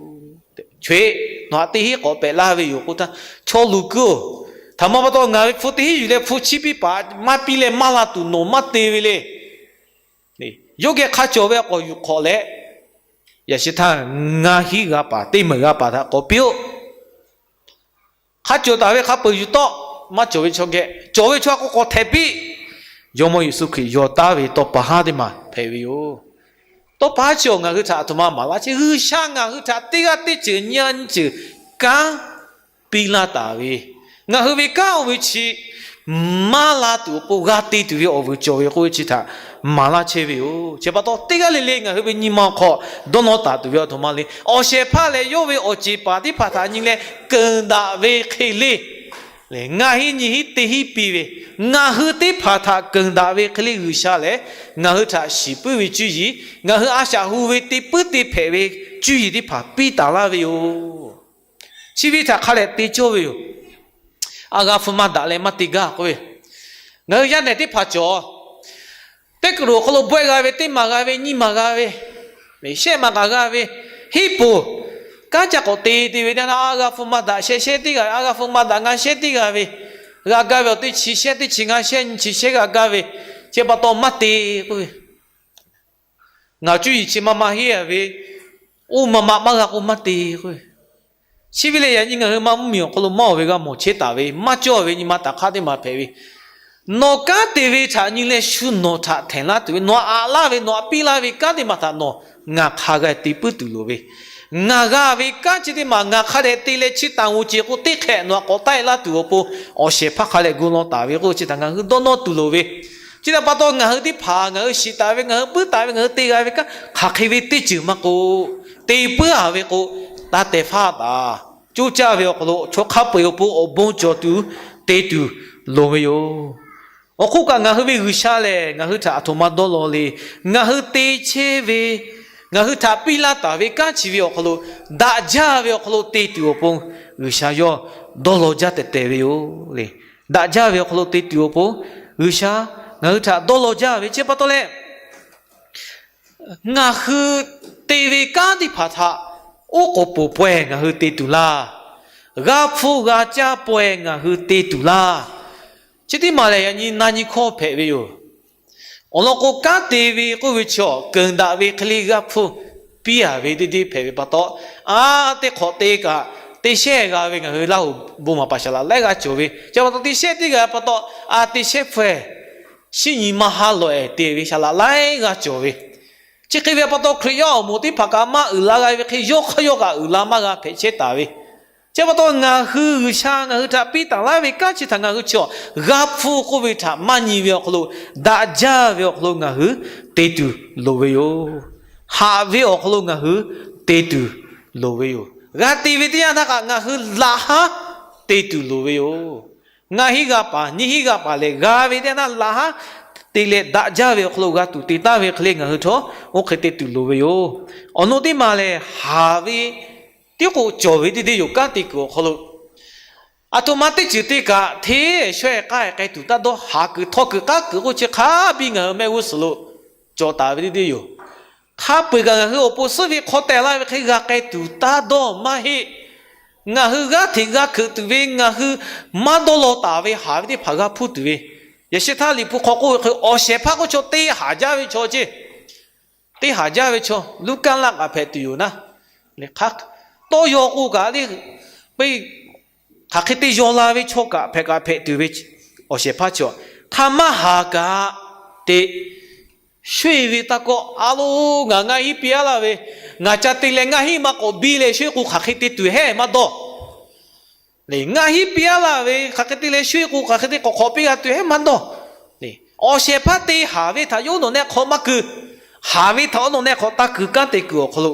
Chaw-e, nawˬ htaꞈ teˇ hinˉ k'awꞈ pehꞈ laˇ ve yoˬ k'oˆ htaˇ, Chaw luˬ kuiˬ-oˬ, htaꞈ ma pa taw ngaˬ ve hpu teˇ hinˉ yuˬ leh hpu chi piˇ paˍ maˇ piˇ leh maˇ la tuˬ nawˬ maˇ te ve le. Yawˇ geh hk'a cawˬ ve k'awꞈ yuˬ hk'awꞈ leh, yaꞈ shi htaˇ ngaˇ hinˉ g'a paˍ teˇ meunˍ g'a paˍ htaꞈ k'awꞈ piˇ-oˆ. Hk'a cawˬ taˍ ve hk'a peuˬ yuˬ tawˆ. Maˇ cawˬ ve chaw geh, cawˬ ve chaw hk'a k'awꞈ htehꞈ piˇ. Jawˇmawˇ Yeˍsuˆ Hkriꞈ yaw taˉ ve tawˇ pa haˉ teˇ maˬ hpehꞈ ve yoˬ. Tawˇ pa haˉ chi awˬ ngaˬ hui htaꞈ aˬ htoꞈ ma maˍ laˇ chehˇ, G'uiˬsha ngaˬ hui htaꞈ teˇ g'aˇ teˇ ceuˬ nyiˇ g'aˇ nyiˇ ceuˬ kanˉ piˇ laˇ taˍ ve, ngaˬ hui ve kanˉ oˇ ve chi maˇ la tuˬ awˬ pon g'a te tuˬ ve awˬ vuiˬ cawˬ ve k'oˆ ve chi htaꞈ maˍ laˇ chehˇ ve yoˬ. Chi pa taw teˇ g'aˇ le le ngaˬ hui ve nyi ma awˬ hk'aw dawˇ nawˇ taˍ tuˬ ve aˬ htoꞈ ma le. Awˬ shehˍ hpaˇ lehˬ yawˇ ve awˬ ceˬ paˍ teˇ hpaˍ htaꞈ nyi leh keunˍ daꞈ ve hk'e le, ngaˇ hinˉ nyiˇ hinˉ teˇ hinˉ piˇ ve, ngaˬ hui teˇ hpaˍ htaꞈ keunˍ daꞈ ve hk'e le G'uiˬsha lehˬ, ngaˬ hui htaꞈ shiˍ puiˉ ve cuˇ yiˍ, ngaˬ hui a shaꞈ hu ve te puiˉ te hpehꞈ ve cuˇ yiˍ teˇ hpaˍ piˇ taˍ laˇ ve yoˬ. Chi ve htaꞈ hk'a leh te cawˇ ve yoˬ. A g'a hpu maˇ daꞈ leh maˇ te gaˇ k'oˆ ve, ngaˬ hui yaˇ nehˬ teˇ hpaˍ cawˬ, teˇ k'oˍ loˬ awˬ hk'aw lo bawehˇ g'a ve, teˇ maˬ g'a ve, nyiˇ maˬ g'a ve, shehˆ maˬ kaꞈ g'a ve, hiˉ poˍ kanˉ ca k'awꞈ te te ve teˇ yanˇ, a g'a hpu maˇ daꞈ shehˆ shehˆ teˇ g'a ve, a g'a hpu maˇ daꞈ ngaˇ shehˆ teˇ g'a ve, g'a gaˇ ve awˬ teˇ chi shehˆ teˇ chi ngaˇ shehˆ nyi chi shehˆ g'a gaˇ ve, chi pa taw maˇ te k'oˆ ve. Ngaˬ cuˇ yiˍ chi ma ma henˇ a ve, oˇ ma ma maˇ g'a k'o maˇ te k'o. Chi ve lehˬ, yaꞈ nyi ngaˬ hui ma mvuhˇ miˬ awˬ hk'aw lo maˇ oˬ ve g'a mawˬ chehˇ taˍ ve, maˇ cawˇ ve nyi ma taˍ hk'aˇ teˇ maˬ hpehꞈ ve, nawˬ kanˉ te ve htaꞈ nyi leh shu nawˬ htaꞈ htehˍ laˇ tuˬ ve, nawˬ aꞈ laˇ ve, nawˬ aꞈ piˇ laˇ ve kanˉ teˇ maˬ htaꞈ nawˬ ngaˬ hk'a g'a te puiˉ tuˬ loˍ ve, ngaˬ g'a ve kanˉ chi teˇ maˬ ngaˬ hk'a dehꞈ te leh chi taˍ g'oˬ ceˬ k'o, teˇ hk'ehꞈ nawˬ aꞈ k'awꞈ taˆ e laˇ tuˬ awˬ pon awˬ shehˍ hpaˇ hk'a dehꞈ gu law taˍ ve k'oˆ ve chi htaꞈ ngaˬ hui dawˇ nawˇ tuˬ loˍ ve, chi htaꞈ pa taw ngaˬ hui teˇ hpaˍ ngaˬ hui shiˍ taˍ ve, ngaˬ hui puiˉ taˍ ve, ngaˬ hui te g'a ve kanˉ hk'aˬ hk'e ve teˇ ceuˬ maˇ k'o, te puiˉ a ve k'o, taˇ teh faˉ taˍ. Coˇ caˇ ve awˬ hk'aw lo chaw hk'a peu-eˬ awˬ pon awˬ bon cawˬ tuˬ te tuˬ loˍ ve yoˬ. Awˬ hk'oˆ kaꞈ ngaˬ hui ve G'uiˬsha lehˬ, ngaˬ hui htaꞈ aˬ htoꞈ ma dawˇ law le. Ngaˬ hui te chehˇ ve, ngaˬ hui htaꞈ piˇ laˇ taˍ ve kanˉ chi ve awˬ hk'aw lo, daꞈ jaˇ ve awˬ hk'aw lo te tuˬ awˬ pon G'uiˬsha yawˇ dawˇ law jaˇ tehꞈ tehꞈ ve yoˬ le. Daꞈ jaˇ ve awˬ hk'aw lo te tuˬ awˬ pon G'uiˬsha ngaˬ hui htaꞈ dawˇ law jaˇ ve chi pa taw leh, ngaˬ hui te ve kanˉ teˇ hpaˍ htaꞈ oˉ k'oˍ peuˬ pawehˇ ngaˬ hui te tuˬ laˇ. G'a hpfuhˇ g'a caˇ pawehˇ ngaˬ hui te tuˬ laˇ. Chi teˇ maˬ lehˬ, yaꞈ nyi na nyi hkawˇ hpehꞈ ve yoˬ. Awˬ lawn k'o, kanˉ te ve k'oˆ ve chaw keunˍ daꞈ ve hk'e le g'a hpfuhˇ piˇ a ve teˇ deˇ hpehꞈ ve pa taw, a, teˇ hk'awꞈ te kaꞈ, teˇ shehˇ g'a ve ngaˬ hui Laˇ huˍ bon maˍ paˍ shaˍ laꞈ laiˉ g'aˇ cawˬ ve, chi pa taw teˇ shehˇ teˇ g'a pa taw, a, teˇ shehˇ hpaweh shinˉ nyi maˇ haˉ lawꞈ-ehˍ te ve shaˍ laꞈ laiˉ g'aˇ cawˬ ve. Chi hk'e ve pa taw, Hkriꞈ yaˇ awˬ moˍ teˇ hpaˍ kaꞈ maˇ uiˍ la g'a ve hk'e, yawˇ hk'aˇ yawˇ kaꞈ uiˍ la maˇ g'a hpehꞈ chehˇ taˍ ve. Chi pa taw, ngaˬ hui G'uiˬsha ngaˬ hui htaꞈ piˇ taˍ laˇ ve kanˉ chi htaꞈ ngaˬ hui chi awˬ g'a hpfuhˇ k'oˆ ve htaꞈ maˇ nyi ve awˬ hk'aw lo, daꞈ jaˇ ve awˬ hk'aw lo ngaˬ hui te tuˬ loˍ ve yoˬ. Haꞈ ve awˬ hk'aw lo ngaˬ hui te tuˬ loˍ ve yoˬ. G'a te ve teˇ yanˇ htaˇ kaꞈ ngaˬ hui laꞈ haˉ te tuˬ loˍ ve yoˬ. Ngaˇ hinˉ g'a paˍ, nyiˇ hinˉ g'a paˍ lehˬ, g'a ve teˇ yanˇ htaˇ laꞈ haˉ te leh daꞈ jaˇ ve awˬ hk'aw lo g'a tuˬ te taˍ ve hk'e le ngaˬ hui htawˇ oˇ hk'e te tuˬ loˍ ve yoˬ. Awˬ naw teˇ maˬ lehˬ, haˍ ve tiˉ k'o cawˬ ve teˇ deˇ yoˬ. Kanˉ te kuiˬ awˬ hk'aw lo aˬ htoꞈ ma teˇ ceuˬ te kaꞈ, hteˇ shawehˇ k'ai k'ai tuˬ taˇ dawˇ. Haˍ kuiˬ htaw kuiˬ k'aˉ kuiˬ k'oˆ chi hk'a biˇ ngaˬ hui mehˆ g'uˇ suhˍ lo cawˬ taˍ ve teˇ deˇ yoˬ. Hk'a peu-eˬ kaꞈ ngaˬ hui awˬ pon suhˉ ve hk'aw teh laˇ ve hk'e g'a k'ai tuˬ taˇ dawˇ maˇ heˆ. Ngaˬ hui g'aˇ hteꞈ g'a hkeuꞈ tuˬ ve, ngaˬ hui maˇ dawˇ law taˍ ve haˍ ve teˇ hpaˍ g'a hpuˇ tuˬ ve, yaꞈ sheh htaˇ Liꞈ hpu hk'aw k'oˆ ve hk'e, awˬ shehˍ hpaˇ k'oˆ chaw teˇ haˍ jaˇ ve chaw ceˇ, teˇ haˍ jaˇ ve chaw Luˉkaˆ laˇ kaꞈ hpehꞈ tuˬ yoˬ naˉ. Tawˇ yaw k'o kaꞈ le, pe hk'aˬ hk'e te yaw la ve chaw kaꞈ hpehꞈ kaꞈ hpehꞈ tuˬ ve awˬ shehˍ hpaˇ chi, hk'a maˇ haˍ kaꞈ te, sho-eˬ ve taˇ kawˆ. A lo, ngaˬ ngaˇ hinˉ piˇ aˉ laˇ ve, ngaˬ ca te leh ngaˇ hinˉ maˇ k'awꞈ biˇ leh sho-eˬ k'o hk'aˬ hk'e te tuˬ heˆ maˇ dawˇ. Ngaˇ hinˉ piˇ aˉ laˇ ve hk'aˬ hk'e te leh sho-eˬ k'o hk'aˬ hk'e te k'awꞈ hk'awꞈ piˇ g'a tuˬ heˆ maˇ dawˇ. Awˬ shehˍ hpaˇ te haˍ ve htaꞈ yawˇ nawˬ nehˆ hk'aw maˇ keu. Haˍ ve htaꞈ yawˇ nawˬ nehˆ hk'aw taˇ keu. Kanˉ te kuiˬ awˬ hk'aw lo,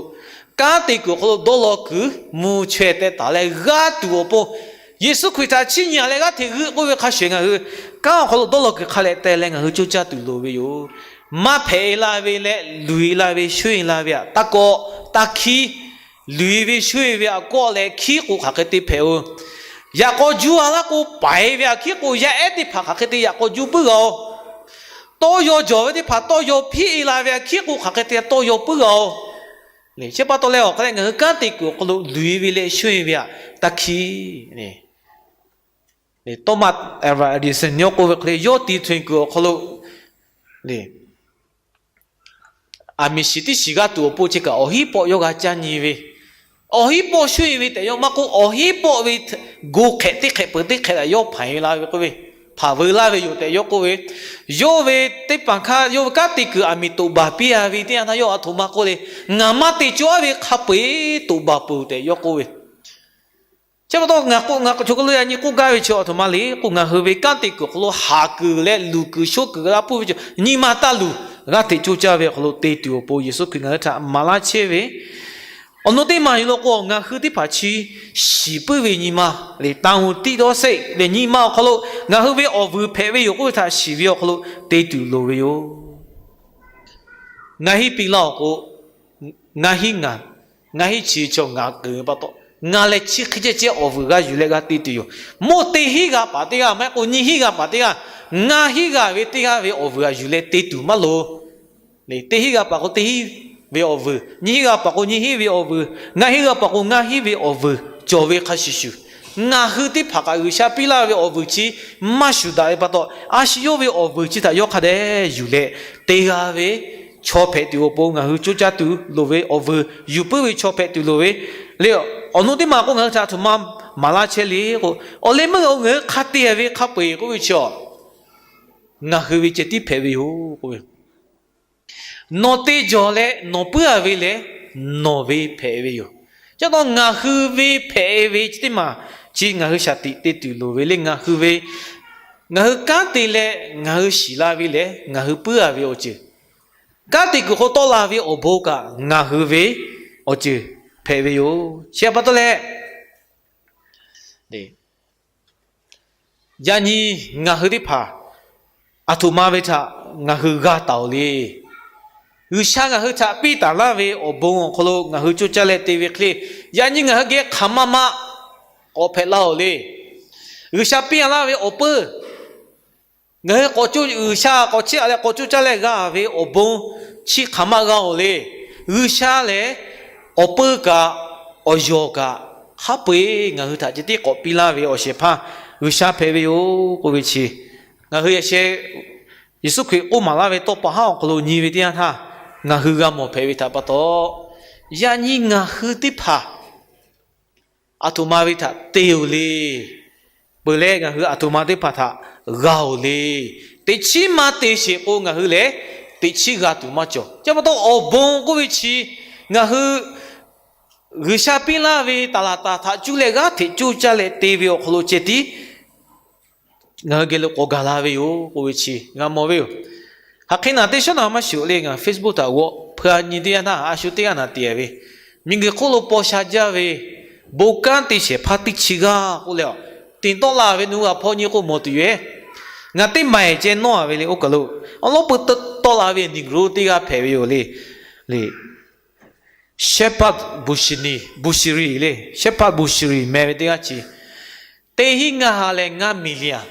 kanˉ te kuiˬ awˬ hk'aw lo dawˇ law kuiˬ mvuh chaweh teh taˍ leh g'aˇ tuˬ awˬ pon, Yeˍsuˆ Hkriꞈ htaꞈ chiˇ nyi leh g'aˇ hteꞈ g'euˆ k'oˆ ve hk'a shuˍ ngaˬ hui kanˉ awˬ hk'aw lo dawˇ law kuiˬ hk'a leh teh leh ngaˬ hui coˇ caˇ tuˬ loˍ ve yoˬ. Maˇ hpehꞈ-e la ve leh luˬ-e la ve, sho-eˬ la ve htaꞈ taˇ kawˆ taˇ hkiˉ. Luˬ-e ve, sho-eˬ ve htaꞈ kawˆ leh hkiˉ k'o hk'aˬ hk'e te hpehꞈ-oˬ. Yaꞈ k'aw juˇ a laˇ k'o, paiˍ ve htaꞈ hkiˉ k'o, yaˇ ehˉ teˇ hpaˍ hk'aˬ hk'e te yaꞈ k'aw juˇ puiˉ g'a-oˬ. Tawˇ yaw jawˬ ve teˇ hpaˍ tawˇ yaw hpiˇ-e la ve htaꞈ hkiˉ k'o hk'aˬ hk'e te tawˇ yaw puiˉ g'a-oˬ. Chi pa taw leh awˬ hk'a leh ngaˬ hui kanˉ te kuiˬ awˬ hk'aw lo luˬ-e ve leh sho-eˬ ve htaꞈ taˇ hkiˉ. Thomas Edison yawˇ k'oˆ ve hk'e le, yawˇ ti htoꞈ kuiˬ awˬ hk'aw lo aˬ miˍ shiˍ tiˉ shiˍ g'a tuˬ awˬ pon chi kaꞈ awˬ hinˉ pawˆ yawˇ g'a caˇ nyi ve, awˬ hinˉ pawˆ sho-eˬ ve tehꞈ yawˇ maˇ k'oˆ, awˬ hinˉ pawˆ ve go hk'ehꞈ teˇ hk'ehꞈ peuˬ teˇ hk'ehꞈ htaꞈ yawˇ hpanˍ-e la ve k'oˆ ve, hpanˍ veu laˇ ve yoˬ tehꞈ yawˇ k'oˆ ve, yawˇ ve teˇ hpaˍ hk'aˇ yawˇ ve kanˉ te kuiˬ aˬ miˍ toꞈ baˬ piˇ a ve teˇ yanˇ htaˇ yawˇ aˬ htoꞈ ma k'oˆ le, ngaˬ maˇ te cawˇ aˉ ve hk'a peu-eˬ toꞈ baˬ peuˬ tehꞈ yawˇ k'oˆ ve. Chi pa taw ngaˬ k'o, ngaˬ k'o chaw hk'aw lo yaꞈ nyi k'oˆ gaˇ ve chi aˬ htoꞈ ma le k'o, ngaˬ hui ve kanˉ te kuiˬ awˬ hk'aw lo haˍ kuiˬ leh luˬ kuiˬ sho kuiˬ g'a puˇ ve chaw nyi ma taˇ luˬ. G'aˇ hteꞈ coˇ caˇ ve awˬ hk'aw lo te tuˬ awˬ pon Yeˍsuˆ Hkriꞈ ngaˬ hui htaꞈ maˍ laˇ chehˇ ve, awˬ naw teˇ maˬ yoˬ law k'o, ngaˬ hui teˇ hpaˍ chi shiˍ puiˉ ve nyi ma leh, taˇ hu tiˆ dawˇ seˆ leh nyi ma awˬ hk'aw lo ngaˬ hui ve awˬ vuiˬ hpehꞈ ve yoˬ k'oˆ ve htaꞈ shiˍ ve awˬ hk'aw lo te tuˬ loˍ ve yoˬ. Ngaˇ hinˉ piˇ laˇ-oˬ k'o, ngaˇ hinˉ ngaˬ, ngaˇ hinˉ chi chaw ngaˬ keunˍ ve pa taw, ngaˬ leh chi hk'e ceh ceh awˬ vuiˬ g'a yuˬ leh g'a te tuˬ yoˬ. Mawˇ teˇ hinˉ g'a paˍ teˇ g'aˇ maˇ heˆ k'o nyiˇ hinˉ g'a paˍ teˇ g'aˇ, ngaˇ hinˉ g'a ve teˇ g'aˇ ve awˬ vuiˬ g'a yuˬ leh te tuˬ maˇ loˍ. Teˇ hinˉ g'a paˍ k'o teˇ hinˉ ve awˬ vuiˬ, nyiˇ hinˉ g'a paˍ k'o nyiˇ hinˉ ve awˬ vuiˬ, ngaˇ hinˉ g'a paˍ k'o ngaˇ hinˉ ve awˬ vuiˬ cawˬ ve hk'a shuˍ shuˍ, ngaˬ hui teˇ hpaˍ kaꞈ G'uiˬsha piˇ laˇ ve awˬ vuiˬ chi maˇ shuˍ daꞈ ve pa taw, a shu yawˇ ve awˬ vuiˬ chi htaꞈ yawˇ hk'a dehꞈ yuˬ leh te g'a ve chaw hpehꞈ tuˬ awˬ pon ngaˬ hui coˇ caˇ tuˬ loˍ ve, awˬ vuiˬ yuˬ puiˉ ve chaw hpehꞈ tuˬ loˍ ve le. Awˬ nu teˇ maˬ k'o ngaˬ hui htaꞈ a htoꞈ ma maˍ laˇ chehˇ le k'o, awˬ leh meuˇ a ngaˬ hui hk'a te ve hk'a peu-eˬ k'oˆ ve chi a, ngaˬ hui ve ceh tiˉ hpehꞈ ve yoˬ k'oˆ ve. Nawˬ te jawˬ leh nawˬ puiˉ-a ve lehˬ, nawˬ ve hpehꞈ ve yoˬ. Chi taw ngaˬ hui ve hpehꞈ ve chi teˇ maˬ chi ngaˬ hui shaˍ tiꞈ te tuˬ loˍ ve le. Ngaˬ hui ve, ngaˬ hui kanˉ te leh ngaˬ hui shiˍ la ve lehˬ, ngaˬ hui puiˉ-a ve awˬ ceuˬ, kanˉ te kuiˬ hk'aw tawˆ la ve awˬ bon kaꞈ ngaˬ hui ve awˬ ceuˬ hpehꞈ ve yoˬ. Chi pa taw leh, yaꞈ nyi ngaˬ hui teˇ hpaˍ a htoꞈ ma ve htaꞈ ngaˬ hui g'a taˍ-oˬ le. G'uiˬsha ngaˬ hui htaꞈ piˇ taˍ laˇ ve awˬ bon awˬ hk'aw lo ngaˬ hui coˇ caˇ leh te ve hk'e le, yaꞈ nyi ngaˬ hui geh hk'aˬ ma ma k'awꞈ hpehꞈ la-oˬ le. G'uiˬsha piˇ-a laˇ ve awˬ peuˇ, ngaˬ hui k'awꞈ coˇ, G'uiˬsha k'awꞈ chiˇ aꞈ leh k'awꞈ coˇ caˇ leh g'a ve awˬ bon chi hk'aˬ ma g'a-oˬ le. G'uiˬsha lehˬ, awˬ peuˇ kaꞈ awˬ yawˬ kaꞈ hk'a peu-eˬ ngaˬ hui htaꞈ ceh tiˉ k'awꞈ piˇ laˇ ve awˬ shehˍ hpaˇ G'uiˬsha hpehꞈ ve yoˬ k'oˆ ve chi, ngaˬ hui yaꞈ sheh Yeˍsuˆ Hkriꞈ k'oˆ maˍ laˇ ve tawˇ pa haˉ awˬ hk'aw lo nyi ve teˇ yanˇ htaˇ, ngaˬ hui g'a mawˬ hpehꞈ ve htaꞈ pa taw, yaꞈ nyi ngaˬ hui teˇ hpaˍ a htoꞈ ma ve htaꞈ te-oˬ le. Peuˬ leh ngaˬ hui a htoꞈ ma teˇ hpaˍ htaꞈ g'a-oˬ le. Teꞈ chiˉ maˇ te sheˍ k'o, ngaˬ hui lehˬ teꞈ chiˉ g'a tuˬ maˇ cawˬ. Chi pa taw awˬ bon k'oˆ ve chi, ngaˬ hui G'uiˬsha piˇ laˇ ve taˍ laˍ taˍ htaꞈ cuˇ leh g'aˇ hteꞈ coˇ caˇ leh te ve awˬ hk'aw lo ceh tiˉ ngaˬ hui geh lo k'awꞈ gaˬ la ve yoˬ k'oˆ ve chi g'a mawˬ ve yoˬ. Hk'aˬ hk'e naˬ teˇ shawˉ naˬ maˇ shuˍ le, ngaˬ Facebook htaꞈ g'awˆ hpeuꞈ nyi teˇ yanˇ htaˇ, a shu teˇ g'aˇ naˬ te ve, miˬguiˬ hk'oˆ lo paw sha jaˇ ve bon kanˉ te shehˍ hpaˇ teˇ chi g'aˇ k'oˆ leh, tiꞈ tawˆ la ve nu g'a hpawˇ nyi k'o mawˬ tuˬ yoˬ. Ngaˬ teˇ maiˬ ceh nawˇ-a ve le. Oˇ kaˬ lo awˬ lawˉ peu tawˆ la ve Negro teˇ g'aˇ hpehꞈ ve yoˬ le. Le, Shepherd Bushiri, Bushiri le, Shepherd Bushiri meh ve teˇ g'aˇ chi, teˇ hinˉ ngaˇ ha leh ngaˇ million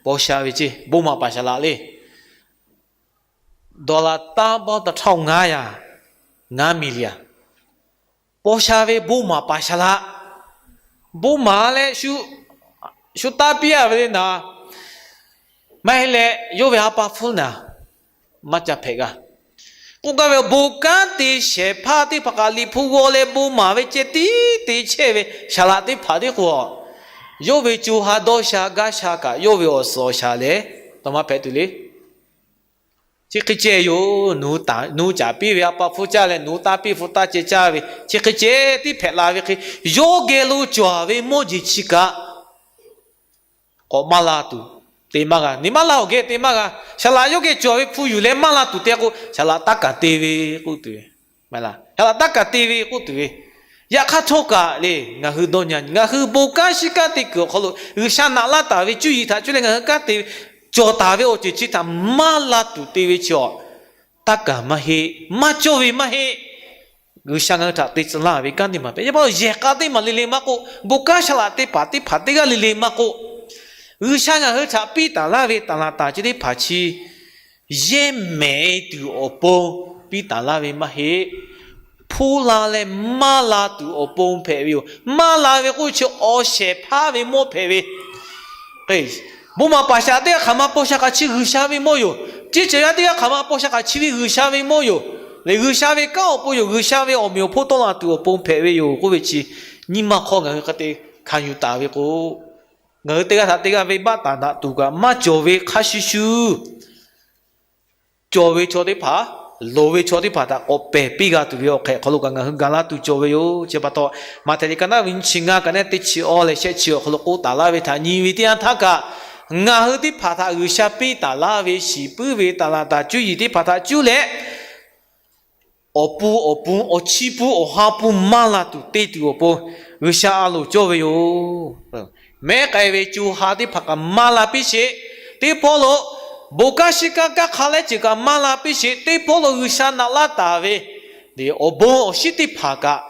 paw sha ve ceˇ, bon maˍ paˍ shaˍ laꞈ le. Dollar taˇ bawˇ ta htaoˇ ngaˇ yaꞈ, ngaˇ million paw sha ve bon maˍ paˍ shaˍ laꞈ. Bon maˍ leh shu, shu taˇ piˇ-a ve le naˍ, maˇ heˆ leh yawˇ ve ha pa hpfuhˇ naˍ maˇ ca hpehꞈ g'a. K'oˆ gaˇ ve, bon kanˉ te shehˍ hpaˇ teˇ hpaˍ kaꞈ Liꞈ hpu g'aw leh bon maˍ ve ceh tiˉ te chehˇ ve shaˍ laꞈ teˇ hpaˍ tiˉ k'o, yawˇ ve co ha dawˇ sha gaˇ sha kaꞈ yawˇ ve awˬ suhˍ awˬ shaˍ lehˬ, taˇ maˇ hpehꞈ tuˬ le. Chi hk'e ceh yoˬ. Nawˬ hui caˍ piˇ ve ha pa hpfuhˇ caˇ leh nawˬ hui taˇ piˇ hpfuhˇ taˇ ceh caˇ ve chi hk'e ceh tiˉ hpehꞈ la ve hk'e, yawˇ geh lo cawˬ ve mawˇ jeˬ chi kaꞈ k'awꞈ maˇ la tuˬ te maˇ g'a. Nyi maˇ la awˬ geh te maˇ g'a. Shaˍ laꞈ yawˇ geh cawˬ ve hpu yuˬ leh maˇ la tuˬ te k'o, shaˍ laꞈ taˇ kaˍ te ve k'oˆ tuˬ ve, shaˍ laꞈ taˇ kaˍ te ve k'oˆ tuˬ ve, yaꞈ hk'aˇ htawˇ kaꞈ le, ngaˬ hui dawˇ nyi, ngaˬ hui bon kanˉ shiˉ kanˉ te kuiˬ awˬ hk'aw lo G'uiˬsha naꞈ laˇ taˍ ve cuˇ yiˍ htaꞈ cuˇ leh ngaˬ hui kanˉ te ve, cawˬ taˍ ve awˬ ceuˬ chi htaꞈ maˇ la tuˬ te ve chi a, taˇ kaˍ maˇ heˆ, maˇ cawˇ ve maˇ heˆ. G'uiˬsha ngaˬ hui htaꞈ te tcuh laˇ ve kanˉ teˇ maˬ hpehꞈ. Yaꞈ hk'aˇ yehˬ k'a teˇ maˬ le le maˇ k'oˆ, bon kanˉ shaˍ laꞈ teˇ hpaˍ teˇ hpaˍ teˇ g'aˇ le le maˇ k'oˆ, G'uiˬsha ngaˬ hui htaꞈ piˇ taˍ laˇ ve taˍ laˍ taˍ chi teˇ hpaˍ chi yehˇ mehˍ tuˬ awˬ pon piˇ taˍ laˇ ve maˇ heˆ. Hpuˇ la leh maˇ la tuˬ awˬ pon hpehꞈ ve yoˬ. Maˇ la ve k'oˆ chi awˬ shehˍ hpaˇ ve mawˇ hpehꞈ ve. Bon maˍ paˍ shaˍ teˇ g'aˇ hk'aˬ ma paw sha k'a chi G'uiˬsha ve mawˇ yoˬ. Ceˇ ceuˬ yaˇ teˇ g'aˇ hk'aˬ ma paw sha k'a chi ve G'uiˬsha ve mawˇ yoˬ. Lehˬ G'uiˬsha ve kanˉ awˬ pon yoˬ. G'uiˬsha ve awˬ meꞈ awˬ hponˇ tawˆ la tuˬ awˬ pon hpehꞈ ve yoˬ k'oˆ ve chi nyi ma hk'aw ngaˬ hui hk'a te hkanˍ yuˬ taˍ ve k'o, ngaˬ hui teˇ g'aˇ htaꞈ teˇ g'aˇ venˇbaˆ taˍ daꞈ tuˬ kaꞈ maˇ cawˬ ve hk'a shuˍ shuˍ, cawˬ ve chaw teˇ hpaˍ, loˍ ve chaw teˇ hpaˍ htaꞈ k'awꞈ pehˬ piˇ g'a tuˬ ve awˬ hk'ehꞈ hk'aw lo kaꞈ ngaˬ hui gaˬ laˇ tuˬ cawˬ ve yoˬ. Chi pa taw, Maꞈhtehˍ liꞈ ka naˉ ve nyiˇ chi ngaˇ ka naˉ teˇ chi awˇ leh shehˆ chi awˬ hk'aw lo k'oˆ taˍ laˇ ve htaꞈ nyi ve teˇ yanˇ htaˇ kaꞈ, ngaˬ hui teˇ hpaˍ htaꞈ G'uiˬsha piˇ taˍ laˇ ve shiˍ puiˉ ve taˍ laˍ taˍ cuˇ yiˍ teˇ hpaˍ htaꞈ cuˇ leh awˬ pun awˬ pun awˬ chiˇ pun awˬ ha pun maˇ la tuˬ te tuˬ awˬ pon G'uiˬsha a loˍ cawˇ ve yoˬ. Mehˉ k'ai ve co ha teˇ hpaˍ kaꞈ maˇ la piˇ sheˍ. Teˇ hpawˇ lo bon kanˉ shiˉ kanˉ kanˉ hk'a lehˉ ceuˬ kaꞈ maˇ la piˇ sheˍ. Teˇ hpawˇ lo G'uiˬsha naꞈ laˇ taˍ ve awˬ bon awˬ shinˉ teˇ hpaˍ kaꞈ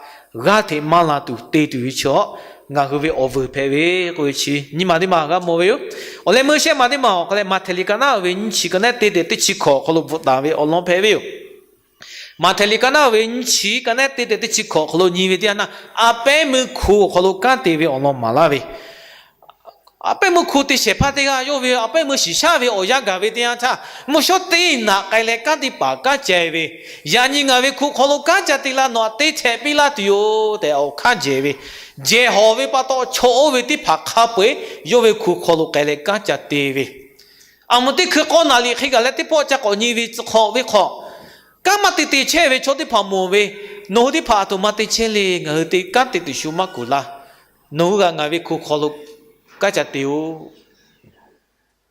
g'aˇ hteꞈ maˇ la tuˬ te tuˬ ve chaw ngaˬ hui ve awˬ vuiˬ hpehꞈ ve k'oˆ ve chi nyi ma teˇ ma g'a mawˬ ve yoˬ. Awˬ leh meuˇ shehˆ ma teˇ ma awˬ hk'aw leh Maꞈhtehˍ liꞈ ka naˉ ve nyiˇ chi ka naˉ teˇ tehꞈ teˇ chi hkawꞈ awˬ hk'aw lo bvuhꞈ taˍ ve awˬ lawn hpehꞈ ve yoˬ. Maꞈhtehˍ liꞈ ka naˉ ve nyiˇ chi ka naˉ teˇ tehꞈ teˇ chi hkawꞈ awˬ hk'aw lo nyi ve teˇ yanˇ htaˇ, a pehˉ meuˇ hku awˬ hk'aw lo kanˉ te ve awˬ lawn maˍ laˇ ve, A pehˉ meuˇ hku te shehˍ hpaˇ teˇ g'aˇ yawˇ ve a pehˉ meuˇ shiˍ shaˉ ve awˬ yanˇ gaˬ ve teˇ yanˇ htaˇ, mvuhˇ shawˉ teˇ naꞈ k'ai leh kanˉ teˇ paˍ kanˉ ceh ve, yaꞈ nyi ngaˬ ve hku hk'aw lo kanˉ ca te la, nawˬ htaꞈ te htehꞈ piˇ laˇ tuˬ yoˬ tehꞈ awˬ hk'aˇ jehˬ ve, jehˬ hawˬ ve pa taw chaw oˇ ve teˇ hpaˍ hk'a peu-eˬ yawˇ ve hku hk'aw lo k'ai leh kanˉ ca te ve, aˬ moˍ teˇ hkui k'awˇ naˍ riˍ hk'e gaˬ leh teˇ pawˆ ca k'awꞈ nyi ve tcuh hk'awꞈ ve hk'awꞈ, kanˉ maˇ te te chehˇ ve chaw teˇ hpaˍ mawˬ ve, nawˬ hui teˇ hpaˍ a htoꞈ ma te chehˇ le. Ngaˬ hui te kanˉ te tuˬ shu maˇ kuˬ laˇ. Nawˬ hui kaꞈ ngaˬ ve hku hk'aw lo kanˉ ca te-oˬ.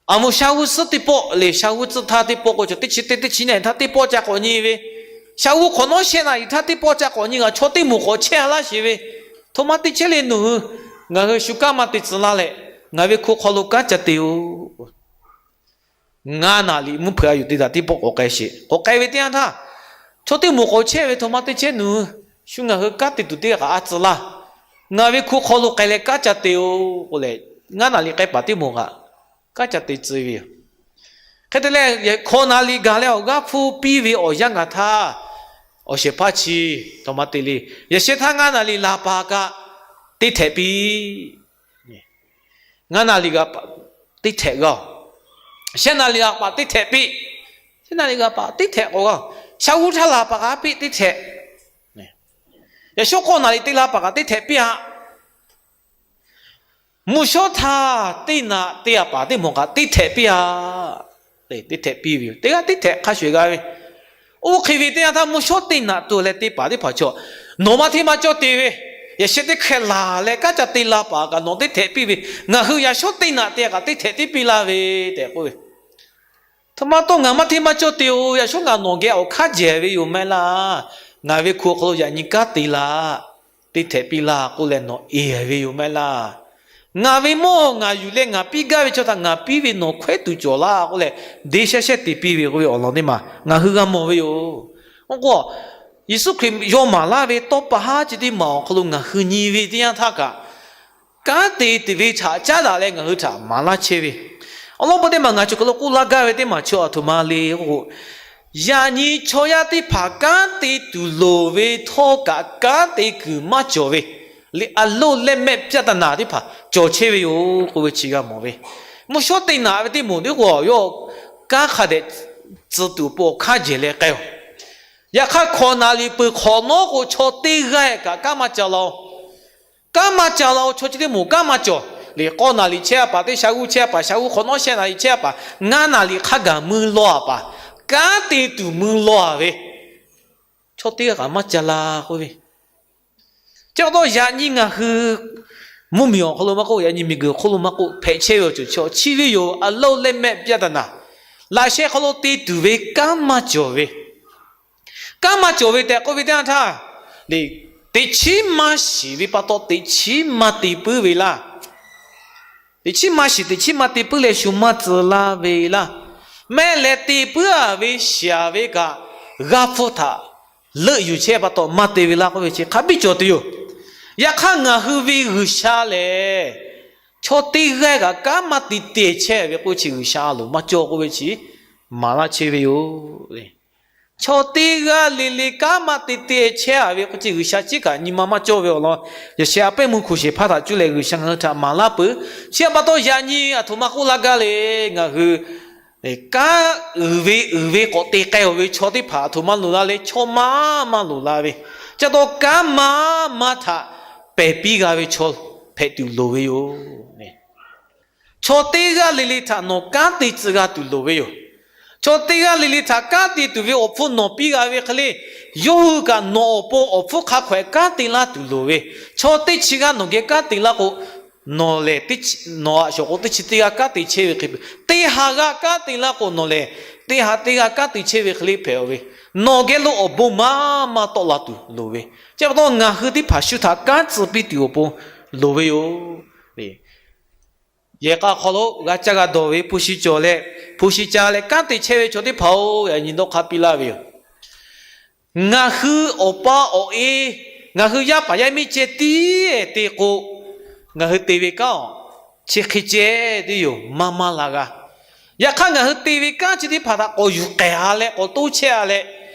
Aˬ moˍ shaˉ g'uˇ suhˉ teˇ pawˆ leh shaˉ g'uˇ tcuhˇ htaˇ teˇ pawˆ k'o, chaw teˇ chi teˇ teˇ chi naˆ htaˇ teˇ pawˆ ca k'awꞈ nyi ve, shaˉ g'uˇ hk'awꞈ nawˉ shehˆ naˆ iˍ htaˇ teˇ pawˆ ca k'awꞈ nyi, ngaˬ chaw teˇ moˍ k'awꞈ chehˇ a laˇ sheˍ ve, a htoꞈ ma te chehˇ le nawˬ hui. Ngaˬ hui shu kanˉ maˇ te tcuh laˇ leh, ngaˬ ve hku hk'aw lo kanˉ ca te-oˬ. Ngaˇ naˍ riˍ mvuhˇ hpeuꞈ a yuˬ te daꞈ teˇ pawˆ k'awꞈ k'ai sheˍ. K'awꞈ k'ai ve teˇ yanˇ htaˇ, chaw teˇ moˍ k'awꞈ chehˇ ve, a htoꞈ ma te chehˇ nawˬ hui. Shu ngaˬ hui kanˉ te tuˬ teˇ g'aˇ kaꞈ a tcuh laˇ. Ngaˬ ve hku hk'aw lo k'ai leh kanˉ ca te-oˬ k'oˆ leh, ngaˇ naˍ riˍ k'ai paˍ teˇ moˍ kaꞈ kanˉ ca te tcuh ve yoˬ. Hk'e te leh, hkawꞈ naˍ riˍ gaˬ leh awˬ g'aˇ hpfuhˇ piˇ ve awˬ yanˇ gaˬ htaˇ, awˬ shehˍ hpaˇ chi, a htoꞈ ma te le, yaꞈ sheh htaˇ ngaˇ naˍ riˍ laˬ paˍ kaꞈ teˇ htehꞈ piˇ. Ngaˇ naˍ riˍ g'a paˍ teˇ htehꞈ g'a-oˬ. Shehˆ naˍ riˍ g'a paˍ teˇ htehꞈ piˇ. Shehˆ naˍ riˍ g'a paˍ teˇ htehꞈ k'awꞈ g'a-oˬ. Shaˉ g'uˇ htaˇ laˬ paˍ kaꞈ piˇ teˇ htehꞈ. Yaꞈ shawˉ k'awˇ naˍ riˍ te la paˍ kaꞈ teˇ htehꞈ piˇ-a. Mvuhˇ shawˉ htaˇ teˇ naꞈ te a paˍ teˇ moˍ kaꞈ teˇ htehꞈ piˇ-a. Teˇ htehꞈ piˇ ve yoˬ. Teˇ g'aˇ teˇ htehꞈ hk'a shuˍ eˬ g'a ve. Oˇ hk'e ve teˇ yanˇ htaˇ mvuhˇ shawˉ teˇ naꞈ tuˬ leh te paˍ teˇ hpaˍ chaw, nawˬ maˇ hteˇ maˇ cawˇ te ve, yaꞈ sheh teˇ hkeh laˬ leh kanˉ ca te la paˍ kaꞈ nawˬ teˇ htehꞈ piˇ ve, ngaˬ hui yaꞈ shawˉ teˇ naꞈ te kaꞈ teˇ htehꞈ tiˉ piˇ laˇ ve tehꞈ k'oˆ ve, a htoꞈ ma tawˇ ngaˬ maˇ hteˇ maˇ cawˇ te-oˬ. Yaꞈ shawˉ ngaˬ nawˬ geh awˬ hk'aˇ jehˬ ve yoˬ maˇ heˆ laˇ. Ngaˬ ve hku awˬ hk'aw lo yaꞈ nyi kanˉ te laˇ, teˇ htehꞈ piˇ laˇ k'oˆ leh nawˬ eˬ ve yoˬ maˇ heˆ laˇ. Ngaˬ ve mawˇ ngaˬ yuˬ leh ngaˬ piˇ gaˇ ve chaw htaꞈ ngaˬ piˇ ve nawˬ hkawehˉ tuˬ cawˬ laˇ k'oˆ leh, deˇ shaˉ shehˇ te piˇ ve k'oˆ ve awˬ lawn teˇ maˬ ngaˬ hui g'a mawˬ ve yoˬ. Oˇ k'o, Yeˍsuˆ Hkriꞈ yawˇ maˍ laˇ ve tawˇ pa haˉ chi teˇ maˬ awˬ hk'aw lo ngaˬ hui nyi ve teˇ yanˇ htaˇ kaꞈ, kanˉ te tuˬ ve htaꞈ caˉ daꞈ leh ngaˬ hui htaꞈ maˍ laˇ chehˇ ve, awˬ lawn peuˬ teˇ maˬ ngaˬ cawˬ hk'aw lo k'oˆ laˇ gaˇ ve teˇ maˬ chaw a htoꞈ ma le k'o, yaꞈ nyi chaw yaˇ teˇ hpaˍ kanˉ te tuˬ loˍ ve htawˇ kaꞈ kanˉ te kuiˬ maˇ cawˬ ve, liꞈ a loˇ leh mehˆ ပြဿနာ teˇ hpaˍ cawˬ chehˇ ve yoˬ k'oˆ ve chi g'a mawˬ ve. Mvuhˇ shawˉ teˇ naꞈ ve teˇ moˍ teˇ k'o yawˇ kanˉ hk'a dehꞈ tcuh tuˬ awˬ pon awˬ hk'aˇ jehˬ leh k'ai-oˬ. Yaꞈ hk'aˇ hkawꞈ naˍ riˍ peuˬ hk'awꞈ nawˉ k'o chaw teˇ g'aˇ kaꞈ kanˉ maˇ ca la-oˬ. Kanˉ maˇ ca la-oˬ. Chaw chi teˇ moˍ kanˉ maˇ cawˬ. Liꞈ k'awˇ naˍ riˍ chehˇ a paˍ teˇ shaˉ g'uˇ chehˇ a paˍ, shaˉ g'uˇ hk'awꞈ nawˉ shehˆ naꞈ chehˇ a paˍ, ngaˇ naˍ riˍ hk'a gaˬ mui law a paˍ, kanˉ te tuˬ mui law a ve, chaw teˇ g'aˇ kaꞈ maˇ ca la k'oˆ ve. Chi pa taw yaꞈ nyi ngaˬ hui mvuhˇ miˬ awˬ hk'aw lo maˇ k'oˆ, yaꞈ nyi miˬguiˬ awˬ hk'oˆ lo maˇ k'oˆ, hpehꞈ chehˇ ve awˬ ceuˬ chi chi ve yoˬ. A loˇ leh mehˆ ပြဿနာ laꞈ sheh hk'aw lo te tuˬ ve kanˉ maˇ cawˬ ve, kanˉ maˇ cawˬ ve tehꞈ k'oˆ ve teˇ yanˇ htaˇ, teꞈ chiˉ maˇ shiˍ ve pa taw teꞈ chiˉ maˇ te puiˉ ve laˇ. Teꞈ chiˉ maˇ shiˍ, teꞈ chiˉ maˇ te puiˉ leh shu maˇ tcuh laˇ ve laˇ. Mehˆ leh te puiˉ a ve shiˍ a ve kaꞈ, g'a hpfuhˇ htaꞈ leuˆ yuˬ chehˇ pa taw maˇ te ve laˇ k'oˆ ve chi hk'a biˇ cawˬ tuˬ yoˬ. Yaꞈ hk'aˇ ngaˬ hui ve G'uiˬsha lehˬ, chaw teˇ g'aˇ kaꞈ kanˉ maˇ te te chehˇ ve k'oˆ chi G'uiˬsha a loˍ maˇ cawˇ k'oˆ ve chi maˍ laˇ chehˇ ve yoˬ. Chaw teˇ g'aˇ le le kanˉ maˇ te te chehˇ a ve k'oˆ chi G'uiˬsha ciˉ kaꞈ nyi ma maˇ cawˇ ve awˬ lawn, yaꞈ sheh a pehˉ meuˇ hkoˍ shehˍ hpaˇ htaꞈ cuˇ leh G'uiˬsha ngaˬ hui htaꞈ maˍ laˇ peuˬ. Chi pa taw yaꞈ nyi a htoꞈ ma k'oˆ laˇ gaˇ le, ngaˬ hui kanˉ uiˍ ve uiˍ ve k'awꞈ te k'ai-oˬ ve chaw teˇ hpaˍ a htoꞈ ma loˍ la le, chaw maˇ maˇ loˍ la ve. Chi pa taw kanˉ maˇ maˇ htaꞈ pehˬ piˇ g'a ve chaw hpehꞈ tuˬ loˍ ve yoˬ. Chaw teˇ g'aˇ le le htaꞈ nawˬ kanˉ te tcuh g'a tuˬ loˍ ve yoˬ. Chaw teˇ g'aˇ le le htaꞈ kanˉ te tuˬ ve awˬ hpfuhˇ nawˬ piˇ g'a ve hk'e le, yawˇ hui kaꞈ nawˬ awˬ pon awˬ hpfuhˇ hk'a hkawehꞈ kanˉ te laˇ tuˬ loˍ ve. Chaw teˇ chi g'aˇ nawˬ geh kanˉ te laˇ k'o, nawˬ lehˬ nawˬ aꞈ shawˍ k'o teˇ chi teˇ g'aˇ kanˉ te chehˇ ve hk'e, teˇ ha g'aˇ kanˉ te laˇ k'o nawˬ lehˬ teˇ ha teˇ g'aˇ kanˉ te chehˇ ve hk'e le hpehꞈ-oˬ ve, nawˬ geh lo awˬ bon maˇ maˇ tawˆ la tuˬ loˍ ve. Chi pa taw ngaˬ hui teˇ hpaˍ shu htaꞈ kanˉ tcuh piˇ tuˬ awˬ pon loˍ ve yoˬ. Yehˬ k'a hk'aw lo g'a caˇ g'a dawˬ ve hpu shi cawˬ leh, hpu shi ca leh kanˉ te chehˇ ve chaw teˇ hpaˍ-oˬ, yaꞈ nyi dawˇ hk'aˇ piˇ laˇ ve yoˬ. Ngaˬ hui awˬ pa awˬ e, ngaˬ hui yaˇ paˍ yaˇ miˇ ceh tiˉ te k'o, ngaˬ hui te ve kanˉ-oˬ, chi hk'e ceh tiˉ yoˬ, maˇ maˇ la g'a. Yaꞈ hk'aˇ ngaˬ hui te ve kanˉ chi teˇ hpaˍ htaꞈ k'awꞈ yuˬ k'ehˍ-a leh k'awꞈ toˇ chehˇ-a leh,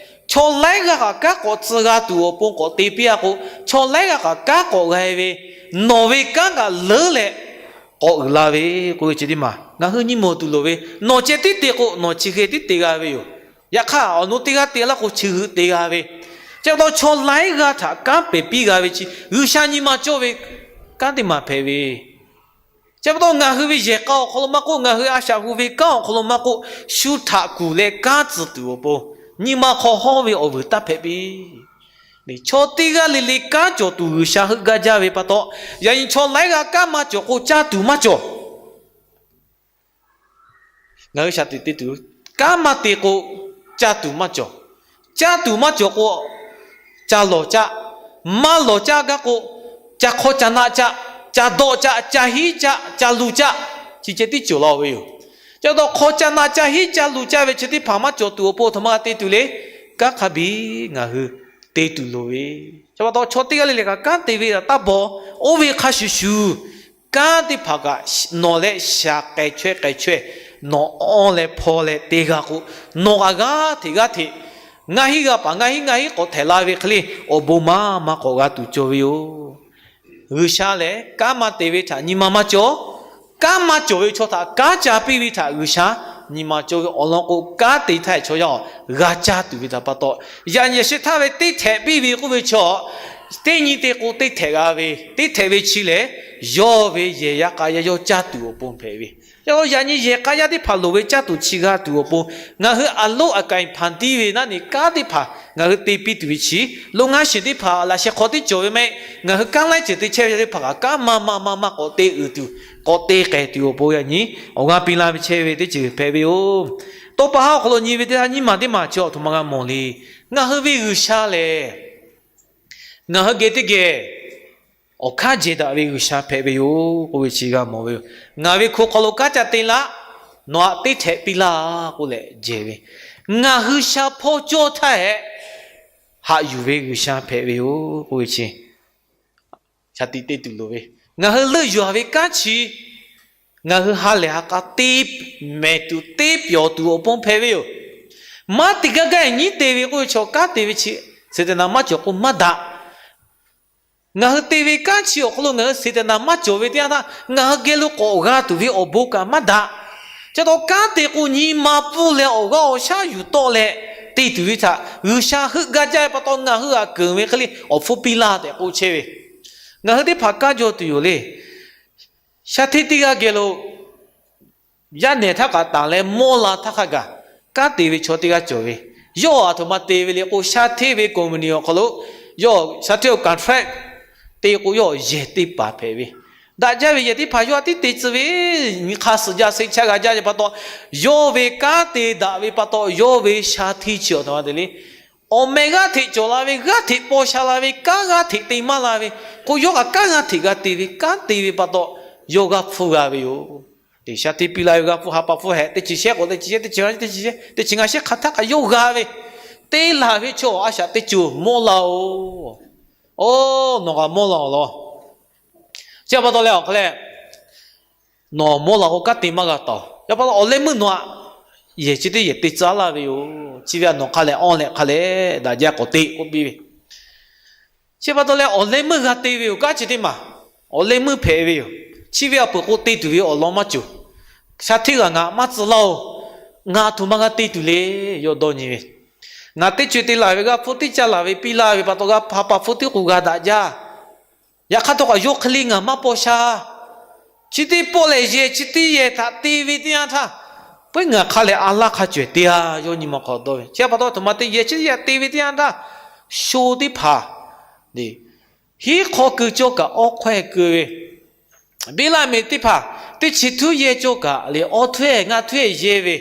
chaw laiˉ g'aˇ kaꞈ kanˉ k'awꞈ tcuh g'a tuˬ awˬ pon k'awꞈ te piˇ-a k'o, chaw laiˉ g'aˇ kaꞈ kanˉ k'awꞈ g'a-e ve, nawˬ ve kanˉ kaꞈ leuˉ leh k'awꞈ uiˍ la ve k'oˆ ve chi teˇ maˬ ngaˬ hui nyi mawˬ tuˬ loˍ ve. Nawˬ ceh tiˉ te k'o, nawˬ chi hk'e tiˉ te g'a ve yoˬ. Yaꞈ hk'aˇ, awˬ nu teˇ g'aˇ te laˇ k'o, chi hk'e te g'a ve. Chi pa taw chaw laiˉ g'aˇ htaꞈ kanˉ pehˍ piˇ g'a ve chi G'uiˬsha nyi ma cawˇ ve kanˉ teˇ maˬ hpehꞈ ve. Chi pa taw ngaˬ hui ve yehˬ k'a awˬ hk'aw lo maˇ k'oˆ, ngaˬ hui a shaꞈ hu ve kanˉ awˬ hk'aw lo maˇ k'oˆ, shu htaꞈ kuˬ leh kanˉ tcuh tuˬ awˬ pon, nyi ma hk'aw hawˉ ve awˬ vuiˬ taˇ hpehꞈ piˇ. Chaw teˇ g'aˇ le le kanˉ cawˬ tuˬ G'uiˬsha heuˆ gaˇ jaˇ ve pa taw, yaꞈ nyi chaw laiˉ g'aˇ kanˉ maˇ cawˬ k'o, caˇ tuˬ maˇ cawˬ. Ngaˬ hui shaˍ tiꞈ te tuˬ, kanˉ maˇ te k'o, caˇ tuˬ maˇ cawˬ. Caˇ tuˬ maˇ cawˬ k'o, ca lawˬ caˇ, maˇ lawˬ caˇ gaˇ k'o, ca hk'aw ca naˆ caˇ, ca dawˆ caˇ, ca hiˉ caˇ, ca luˬ caˇ, chi ceh tiˉ cawˬ la-o ve yoˬ. Chi pa taw hk'aw ca naˆ ca hiˉ ca luˬ caˇ ve chi teˇ hpaˍ maˇ cawˬ tuˬ awˬ pon, aˬ htoꞈ ma g'a te tuˬ le. Kanˉ hk'a biˇ ngaˬ hui te tuˬ loˍ ve. Chi pa taw chaw teˇ g'aˇ le le kaꞈ kanˉ te ve htaꞈ taˇ baw. Oˇ ve hk'a shuˍ shuˍ, kanˉ teˇ hpaˍ kaꞈ nawˬ leh shaˍ k'ai chaweh k'ai chaweh, nawˬ awˇ leh hpaw leh te g'a k'o, nawˬ kaꞈ g'aˇ hteꞈ g'aˇ hteꞈ, ngaˇ hinˉ g'a paˍ ngaˇ hinˉ ngaˇ hinˉ k'awꞈ htehꞈ la ve hk'e le, awˬ bon maˇ maˇ k'awꞈ g'a tuˬ cawˬ ve yoˬ. G'uiˬsha lehˬ kanˉ maˇ te ve htaꞈ nyi ma maˇ cawˬ. Kanˉ maˇ cawˬ ve chaw htaꞈ kanˉ ca piˇ ve htaꞈ G'uiˬsha nyi ma cawˬ ve awˬ lawn k'o, kanˉ te htaˇ chaw yaˇ g'a caˇ tuˬ ve htaꞈ pa taw, yaꞈ nyi yaꞈ sheh htaˇ ve teˇ htehꞈ piˇ ve k'oˆ ve chaw, teˇ nyi te k'o teˇ htehꞈ g'a ve, teˇ htehꞈ ve chi lehˬ, yawˇ ve yehˬ yaˇ k'a yaˇ yawˇ caˇ tuˬ awˬ pon hpehꞈ ve. Yaꞈ hk'aˇ, yaꞈ nyi yehˬ k'a yaˇ teˇ hpaˍ loˍ ve caˇ tuˬ chi g'a tuˬ awˬ pon, ngaˬ hui a loˉ a k'ai hpanˍ tiˉ ve naˉ ne kanˉ teˇ hpaˍ ngaˬ hui te piˇ tuˬ ve chi, loꞈ ngaˇ shiˍ teˇ hpaˍ laꞈ sheh hk'aw teˇ cawˬ ve mehˆ, ngaˬ hui kanˉ laiˉ ceuˬ te chehˇ ve teˇ hpaˍ kaꞈ kanˉ maˇ maˇ maˇ maˇ k'awꞈ te uiˍ tuˬ, k'awꞈ te k'ai tuˬ awˬ pon yaꞈ nyi awˬ g'aˇ piˇ laˇ ve chehˇ ve teˇ ceuˬ hpehꞈ ve yoˬ. Tawˇ pa haˉ awˬ hk'aw lo nyi ve teˇ yanˇ nyiˇ maˬ teˇ maˬ chi aˬ htoꞈ ma g'a mawˬ le. Ngaˬ hui ve G'uiˬsha lehˬ, ngaˬ hui geh teˇ geh awˬ hk'aˇ jehˬ daꞈ ve G'uiˬsha hpehꞈ ve yoˬ k'oˆ ve chi g'a mawˬ ve yoˬ. Ngaˬ ve hko hk'aw lo kanˉ ca te laˇ, nawˬ htaꞈ teˇ htehꞈ piˇ laˇ k'oˆ leh jehˬ ve, ngaˬ hui sha hpawˇ cawˇ htaˇ hehꞈ haꞈ yuˬ ve G'uiˬsha hpehꞈ ve yoˬ k'oˆ ve chi, shaˍ tiꞈ te tuˬ loˍ ve. Ngaˬ hui leuˆ yuˬ-a ve kanˉ chi ngaˬ hui ha lehˬ ha k'a te mehˍ tuˬ te pyawˬ tuˬ awˬ pon hpehꞈ ve yoˬ. Maˇ te gaˇ gaˇ nyiˉ te ve k'oˆ ve chaw, kanˉ te ve chi Saˍtanˍ maˇ cawˬ k'o maˇ daꞈ. Ngaˬ hui te ve kanˉ chi awˬ hk'aw lo ngaˬ hui Saˍtanˍ maˇ cawˬ ve teˇ yanˇ htaˇ, ngaˬ hui geh lo k'awꞈ g'a tuˬ ve awˬ bon kaꞈ maˇ daꞈ. Chi pa taw kanˉ te k'o nyi ma pfuhˇ leh awˬ g'aˇ awˬ shaˉ yuˬ tawˆ leh te tuˬ ve htaꞈ G'uiˬsha heuˆ gaˇ jaˇ ve pa taw, ngaˬ hui g'a keunˍ ve hk'e le awˬ hpfuhˇ piˇ laˇ tehꞈ k'oˆ chehˇ ve, ngaˬ hui teˇ hpaˍ kaˇ jaw tuˬ yoˬ le. Shaˉ hteˇ teˇ g'aˇ geh lo yaˇ nehˬ htaˇ kaꞈ tanˬ leh mawˇ la htaˇ hk'a gaˬ, kanˉ te ve chaw teˇ g'aˇ cawˬ ve. Yawˇ aˬ htoꞈ ma te ve le k'o, shaˉ hteˇ ve company awˬ hk'aw lo yawˇ shaˉ hteˇ awˬ contract te k'o, yawˇ yehˬ teˇ paˍ hpehꞈ ve. Daꞈ jaˇ ve yehˬ teˇ hpaˍ yawˇ a tiˉ te tcuh ve, nyi hk'a suhˍ jaˇ, sheˆ chaˇ g'a jaˇ ve pa taw, yawˇ ve kanˉ te daꞈ ve pa taw, yawˇ ve shaˉ hteˇ chi aˬ htoꞈ ma te le. Awˬ meh g'aˇ hteꞈ cawˬ la ve, g'aˇ hteꞈ paw sha la ve, kanˉ g'aˇ hteꞈ te maˇ la ve, k'o yawˇ kaꞈ kanˉ g'aˇ hteꞈ g'a te ve, kanˉ te ve pa taw, yawˇ g'aˇ hpfuhˇ g'a ve yoˬ. Teꞈ shaˉ hteˇ piˇ la ve g'aˇ hpfuhˇ ha pa hpfuhˇ hehꞈ, teˇ chi shehˆ k'awꞈ teˇ chi shehˆ, teˇ chi g'a shehˆ, teˇ chi shehˆ, teˇ chi g'a shehˆ hk'a htaˇ kaꞈ yawˇ g'a ve, te laˬ ve chaw a shaꞈ teˇ ceuˬ mawˇ la-oˬ. Oˬ, nawˬ kaꞈ mawˇ la-oˬ law. Chi pa taw leh awˬ hk'aw leh, nawˬ mawˇ la k'o kanˉ te maˇ g'a taˍ-oˬ. Chi pa taw awˬ leh meuˇ nawˬ aꞈ yehˬ chi teˇ yehˬ te tcuh laˇ ve yoˬ. Chi ve a nawˬ hk'a lehˬ awˇ leh hk'a lehˬ daꞈ jaˇ k'awꞈ te k'oˆ piˇ ve. Chi pa taw leh awˬ leh meuˇ g'a te ve yoˬ. Kanˉ chi teˇ maˬ awˬ leh meuˇ hpehꞈ ve yoˬ. Chi ve a peuˬ k'o te tuˬ ve awˬ lawn maˇ cawˬ. Shaˉ hteˇ g'aꞈ ngaˬ maˇ tcuh laˇ-oˬ. Ngaˬ aˬ htoꞈ ma g'a te tuˬ le. Yawˇ dawˇ nyi ve, ngaˬ teˇ co-e te laˬ ve g'aˇ hpfuhˇ teˇ caˇ laˬ ve piˇ laˇ ve pa taw, g'aˇ hpfuhˇ ha pa hpfuhˇ teˇ k'o g'a daꞈ jaˇ. Yaꞈ hk'aˇ htawˇ kaꞈ yawˇ hk'e le ngaˬ maˇ paw sha. Chi teˇ pawˆ lehˬ yehˬ chi teˇ yehˬ htaꞈ te ve teˇ yanˇ htaˇ, peuˉ ngaˬ hk'a lehˬ a laˇ hk'a cawehˬ te-a. Yawˇ nyi ma hk'aw dawˇ ve, chi pa taw aˬ htoꞈ ma te, yehˬ chi teˇ yehˬ te ve teˇ yanˇ htaˇ, sho teˇ hpaˍ le, hiˉ hk'aw keu cawˇ kaꞈ awˇ hkawehˇ keu ve, biˇ laˇ mehˍ teˇ hpaˍ teˇ chi htuˉ yehˇ cawˇ kaꞈ le awˇ htuˉ-ehˍ ngaˇ htuˉ-ehˍ yehˇ ve,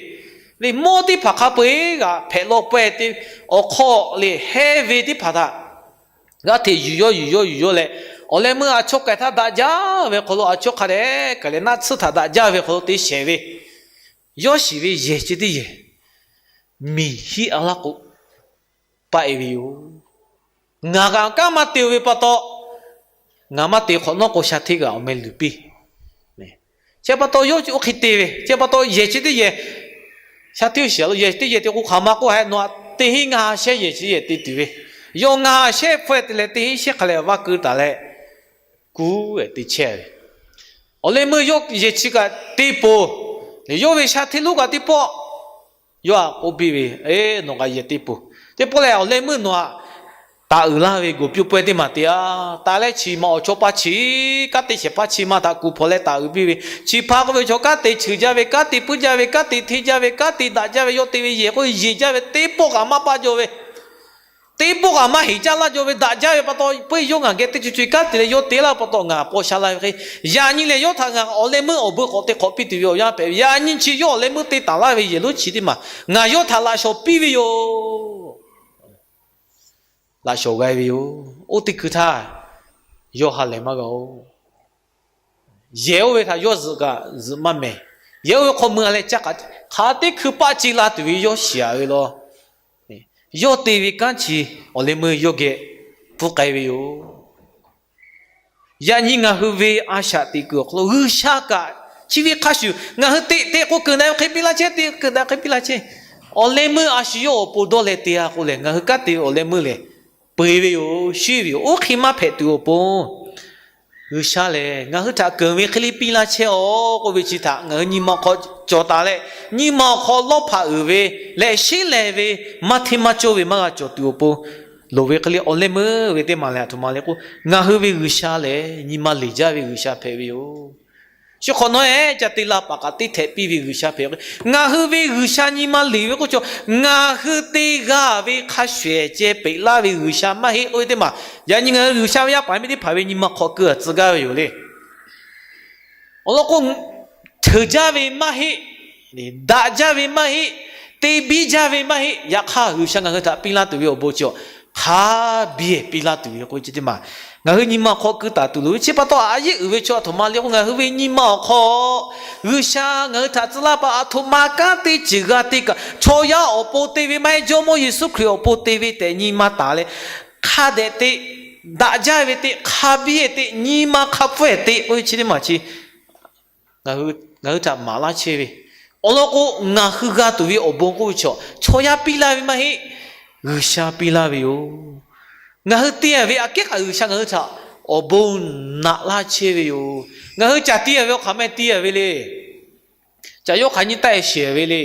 le mawˇ teˇ hpaˍ hk'a peu-eˬ g'aꞈ hpehꞈ lawˇ pawehˇ te, awˬ hk'aw le hehˇ ve teˇ hpaˍ htaꞈ g'aˇ hteꞈ yuˬ yawˇ yuˬ yawˇ yuˬ yawˇ leh, awˬ leh meuˇ a chaw k'ai htaˇ daꞈ jaˇ ve hk'aw lo a chaw hk'a dehꞈ kaꞈ leh naˆ tsuhˇ htaꞈ daꞈ jaˇ ve hk'aw lo te shehˍ ve, yawˇ shiˍ ve yehˬ chi teˇ yehˬ miˬ hiˉ a laˇ k'o paˆ-e ve yoˬ. Ngaˬ kaꞈ kanˉ maˇ te-o ve pa taw, ngaˬ maˇ te hk'awꞈ nawˉ k'o shaˉ hteˇ g'aꞈ awˬ meh luˬ piˇ. Chi pa taw yawˇ oˇ hk'e te ve, chi pa taw yehˬ chi teˇ yehˬ, shaˉ hteˇ shiˍ lo yehˬ chi teˇ yehˬ te k'o hk'aˬ ma k'oˆ hehꞈ, nawˬ aꞈ teˇ hinˉ ngaˇ ha shehˉ yehˬ chi yehˬ te tuˬ ve, yawˇ ngaˇ ha shehˉ hpfuhˇ-e te leh teˇ hinˉ shehˉ hk'a lehˬ vaˇ keu taˍ leh kuˉ-e te chehˇ ve. Awˬ leh meuˇ yawˇ yehˬ chi kaꞈ te poˬ, yawˇ ve sha hteˇ lonˉ kaꞈ teˇ pawˆ yawˇ htaꞈ k'oˆ piˇ ve, Eˬ, nawˬ kaꞈ yehˬ te poˬ. Teˇ pawˆ lehˬ, awˬ leh meuˇ nawˬ htaꞈ taˍ uiˍ laˇ ve goˬ piˇ pawehˇ teˇ maˬ te-a. Taˍ leh chi ma awˬ chawˇ paˇ chi, kanˉ te shehˍ hpaˇ chi ma htaꞈ kuˬ hpawnˬ leh taˍ uiˍ piˇ ve, chi hpaˇ k'oˆ ve chaw kanˉ te cheuˬ jaˇ ve, kanˉ te puiˉ jaˇ ve, kanˉ te hteˇ jaˇ ve, kanˉ te daꞈ jaˇ ve, yawˇ te ve yehˬ k'oˆ ve yeˬ jaˇ ve, teˇ pawˆ kaꞈ maˇ paˇ jaw ve, teˇ pawˆ kaꞈ maˇ heˍ caˇ laˇ jaw ve, daꞈ jaˇ ve pa taw, peuˬ yawˇ ngaˬ geh teˇ co co kanˉ te leh yawˇ te laˇ pa taw ngaˬ paw sha laˇ ve hk'e, yaꞈ nyi lehˬ yawˇ htaꞈ ngaˬ awˬ leh meuˇ awˬ bon k'awꞈ te hk'awꞈ piˇ tuˬ ve awˬ yanˇ hpehꞈ ve, yaꞈ nyi chi yawˇ awˬ leh meuˇ te taˍ laˇ ve yehˬ lonˉ chi teˇ maˬ ngaˬ yawˇ htaꞈ laꞈ shawnˍ piˇ ve yoˬ. Laꞈ shawnˍ g'a ve yoˬ. Oˇ teˇ hkui htaˇ yawˇ ha lehˬ maˇ g'a-oˬ. Yehˬ oˇ ve htaꞈ yawˇ zuhꞈ kaꞈ zuhꞈ maˇ mehˍ. Yehˬ oˇ ve hk'aw mui a leh caˇ k'aꞈ hk'aˬ teˇ hkui paˆ ce la tuˬ ve yawˇ shiˍ-aꞈ ve law. Yawˇ te ve kanˉ chi awˬ leh meuˇ yawˇ geh pfuhˇ k'ai ve yoˬ. Yaꞈ nyi ngaˬ hui ve a shaꞈ teꞈ kuiˬ awˬ hk'aw lo G'uiˬsha kaꞈ chi ve hk'a shuˍ ngaˬ hui teꞈ teꞈ k'o keunˍ daꞈ ve hk'e piˇ laˇ chehˇ, teꞈ keunˍ daꞈ hk'e piˇ laˇ chehˇ. Awˬ leh meuˇ a shu yawˇ awˬ pon dawˇ leh te-a k'o lehˬ, ngaˬ hui kanˉ te ve awˬ leh meuˇ lehˬ peu-eˬ ve yoˬ, shuˉ ve yoˬ. Oˇ hk'e maˇ hpehꞈ tuˬ awˬ pon G'uiˬsha lehˬ ngaˬ hui htaꞈ keunˍ ve hk'e le piˇ laˇ chehˇ-aˬ k'oˆ ve chi htaꞈ ngaˬ hui nyi ma awˬ hk'aw cawˬ taˍ leh, nyi ma awˬ hk'aw lawˇ hpaꞈ uiˍ ve leh sheˉ lehˬ ve, maˇ hteˇ maˇ cawˇ ve maˇ g'a cawˬ tuˬ awˬ pon, loˍ ve hk'e le awˬ leh meuˇ ve teˇ maˬ lehˬ, aˬ htoꞈ ma le k'o, ngaˬ hui ve G'uiˬsha lehˬ nyi ma leˬ jaˇ ve G'uiˬsha hpehꞈ ve yoˬ. Chi hk'awꞈ nawˉ-ehˉ ca te la paˍ kaꞈ teˇ htehꞈ piˇ ve G'uiˬsha hpehꞈ ve. Ngaˬ hui ve G'uiˬsha nyi ma leˬ ve k'oˆ chaw, ngaˬ hui te g'a ve hk'a shuˍ ehˍ ceh peꞈ laˇ ve G'uiˬsha maˇ heˆ k'oˆ ve teˇ maˬ, yaꞈ nyi ngaˬ hui G'uiˬsha ve yaˇ paˍ miˇ teˇ hpaˍ ve nyi ma hk'aw keu-a tcuh gaˇ ve yoˬ le. Awˬ lawn k'o, hteuˍ jaˇ ve maˇ heˆ, daꞈ jaˇ ve maˇ heˆ, te biˇ jaˇ ve maˇ heˆ. Yaꞈ hk'aˇ G'uiˬsha ngaˬ hui htaꞈ piˇ laˇ tuˬ ve awˬ bon chi hk'a biˇ piˇ laˇ tuˬ ve k'oˆ ve chi teˇ maˬ, ngaˬ hui nyi ma hk'aw keu taˍ tuˬ loˍ ve chi pa taw, a yeˉ uiˍ ve chaw aˬ htoꞈ ma le k'o, ngaˬ hui ve nyi ma awˬ hk'aw G'uiˬsha ngaˬ hui htaꞈ tcuh laˇ pa aˬ htoꞈ ma kanˉ te ceuˬ g'a te kaꞈ, chaw yaˇ awˬ pon te ve maˇ heˆ, Jawˇmawˇ Yeˍsuˆ Hkriꞈ awˬ pon te ve tehꞈ nyi ma taˍ leh, hk'a dehꞈ te, daꞈ jaˇ ve te, hk'a biˇ-e te, nyi ma hk'a pfuhˇ-e te k'oˆ ve chi teˇ maˬ chi ngaˬ hui htaꞈ maˍ laˇ chehˇ ve. Awˬ lawn k'o, ngaˬ hui g'a tuˬ ve awˬ bon k'oˆ ve chaw, chaw yaˇ piˇ laˇ ve maˇ heˆ, G'uiˬsha piˇ laˇ ve yoˬ. Ngaˬ hui te-a ve aꞈ kehˉ kaꞈ G'uiˬsha ngaˬ hui htaꞈ awˬ bon naꞈ laˇ chehˇ ve yoˬ. Ngaˬ hui caˬ te-a ve awˬ hk'aˬ ma te-a ve le. Caˬ yawˇ hk'aˬ nyi taˆ-e sheˍ ve le.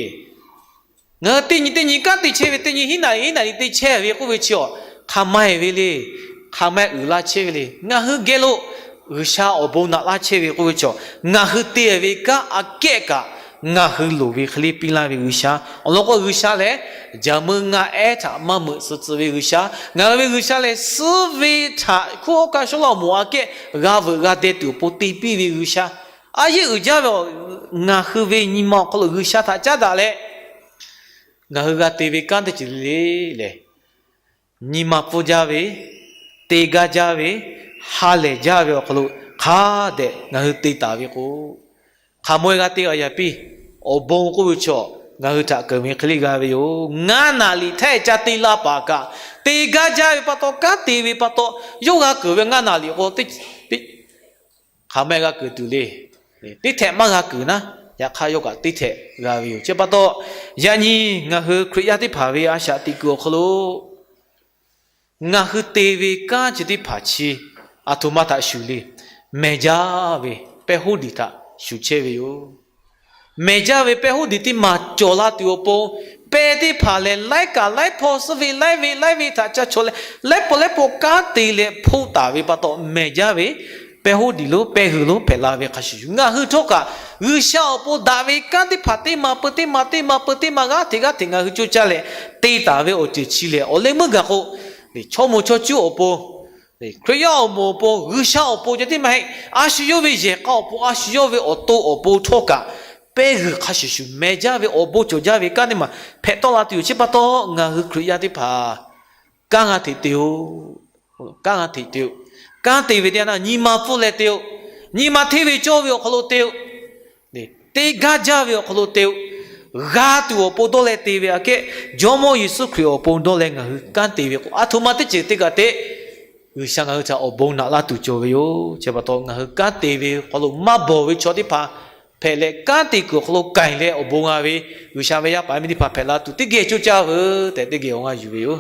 Ngaˬ hui teˇ nyi teˇ nyi kanˉ te chehˇ ve, teˇ nyi hiˉ naˍ liꞈ hiˉ naˍ liꞈ te chehˇ ve k'oˆ ve chi awˬ hk'aˬ ma-e ve le. Hk'aˬ ma uiˍ laˇ chehˇ ve le. Ngaˬ hui geh lo G'uiˬsha awˬ bon naꞈ laˇ chehˇ ve k'oˆ ve chaw, ngaˬ hui te-a ve kanˉ aꞈ kehˉ kaꞈ ngaˬ hui loˍ ve hk'e le piˇ laˇ ve G'uiˬsha. Awˬ lawn k'o, G'uiˬsha lehˬ jaˍ meuˇ ngaˆ ehˉ htaꞈ maˇ meuꞈ suh tcuh ve G'uiˬsha. Ngaˬ hui ve G'uiˬsha lehˬ suhˉ ve htaꞈ hkunˉ hawˉ hkanˇ shawˉ laˇ awˬ moˍ aꞈ kehˉ g'a veuꞈ g'a deh tuˬ awˬ pon te piˇ ve G'uiˬsha. A yeˉ uiˍ jaˇ ve awˬ, ngaˬ hui ve nyi ma awˬ hk'aw lo G'uiˬsha htaꞈ caˉ daꞈ leh, ngaˬ hui g'a te ve kanˉ teˇ ceuˬ le le lehˬ, nyi ma pfuhˇ jaˇ ve, te gaˇ jaˇ ve, ha lehˬ jaˇ ve awˬ hk'aw lo hk'a dehꞈ ngaˬ hui te taˍ ve k'o, hk'aˬ ma-e g'a te g'a yaꞈ piˇ. Awˬ bon k'oˆ ve chaw ngaˬ hui htaꞈ keunˍ ve hk'e le g'a ve yoˬ. Ngaˇ naˍ liꞈ htaˇ ca te la paˍ kaꞈ, te gaˇ jaˇ ve pa taw, kanˉ te ve pa taw, yawˇ g'a keunˍ ve ngaˇ naˍ liꞈ k'o, hk'aˬ ma-e g'a keunˍ tuˬ le. Teˇ htehꞈ maˇ g'a keunˍ naˉ, yaꞈ hk'aˇ yawˇ kaꞈ teˇ htehꞈ g'a ve yoˬ. Chi pa taw, yaꞈ nyi ngaˬ hui Hkriꞈ yaˇ teˇ hpaˍ ve a shaꞈ teꞈ kuiˬ awˬ hk'aw lo ngaˬ hui te ve kanˉ chi teˇ hpaˍ chi aˬ htoꞈ ma htaꞈ shuˍ le. Mehˬ jaˇ ve pehˇ hoˉ diˬ htaꞈ shuˍ chehˇ ve yoˬ. Mehˬ jaˇ ve pehˇ hoˉ diˬ teˇ maˬ cawˬ la tuˬ awˬ pon, pehˇ teˇ hpaˍ lehˬ laiˉ kaꞈ laiˉ hpaw suhˉ ve laiˉ ve laiˉ ve htaꞈ ca chaw leh, laiˉ paw laiˉ paw kanˉ te leh hpoˆ taˍ ve pa taw, mehˬ jaˇ ve pehˇ hoˉ diˬ lonˉ pehˇ hui lonˉ hpehꞈ la ve hk'a shuˍ shuˍ, ngaˬ hui htawˇ kaꞈ G'uiˬsha awˬ pon daꞈ ve kanˉ teˇ hpaˍ teˇ maˬ peu teˇ maˬ teˇ maˬ peu teˇ maˬ g'aˇ hteꞈ g'aˇ hteꞈ ngaˬ hui coˇ caˇ leh te taˍ ve awˬ ceuˬ chi lehˬ, awˬ leh meuˇ gaˬ k'o, chaw moˍ chaw cuˇ awˬ pon, Hkriꞈ yaˇ awˬ moˍ awˬ pon, G'uiˬsha awˬ pon ceh tiˉ maˇ heˆ. A shu yawˇ ve yehˬ k'a awˬ pon, a shu yawˇ ve awˬ to awˬ pon htawˇ kaꞈ, pehˇ g'uiˬ hk'a shuˍ shuˍ mehˬ jaˇ ve awˬ bon cawˬ jaˇ ve kanˉ teˇ maˬ hpehꞈ tawˆ la tuˬ yoˬ. Chi pa taw, ngaˬ hui Hkriꞈ yaˇ teˇ hpaˍ kanˉ g'a hteꞈ te-o. Kanˉ g'a hteꞈ te-o. Kanˉ te ve teˇ yanˇ, nyi ma pfuhˇ leh te-o. Nyi ma hteˇ ve cawˇ ve awˬ hk'aw lo te-o. Te gaˇ jaˇ ve awˬ hk'aw lo te-o. G'a tuˬ awˬ pon dawˇ leh te ve aꞈ kehˉ, Jawˇmawˇ Yeˍsuˆ Hkriꞈ awˬ pon dawˇ leh ngaˬ hui kanˉ te ve k'o, aˬ htoꞈ ma teˇ ceuˬ te kaꞈ te, G'uiˬsha ngaˬ hui htaꞈ awˬ bon naꞈ laˇ tuˬ cawˬ ve yoˬ. Chi pa taw, ngaˬ hui kanˉ te ve awˬ hk'aw lo maˇ bawˬ ve chaw teˇ hpaˍ hpehꞈ leh, kanˉ te kuiˬ awˬ hk'aw lo kaˬ leh awˬ bon g'a ve G'uiˬsha ve yaˇ paˍ yaˇ miˇ teˇ hpaˍ hpehꞈ la tuˬ teˇ geh coˇ caˇ veuˬ tehꞈ teˇ geh awˬ g'aˇ yuˬ ve yoˬ.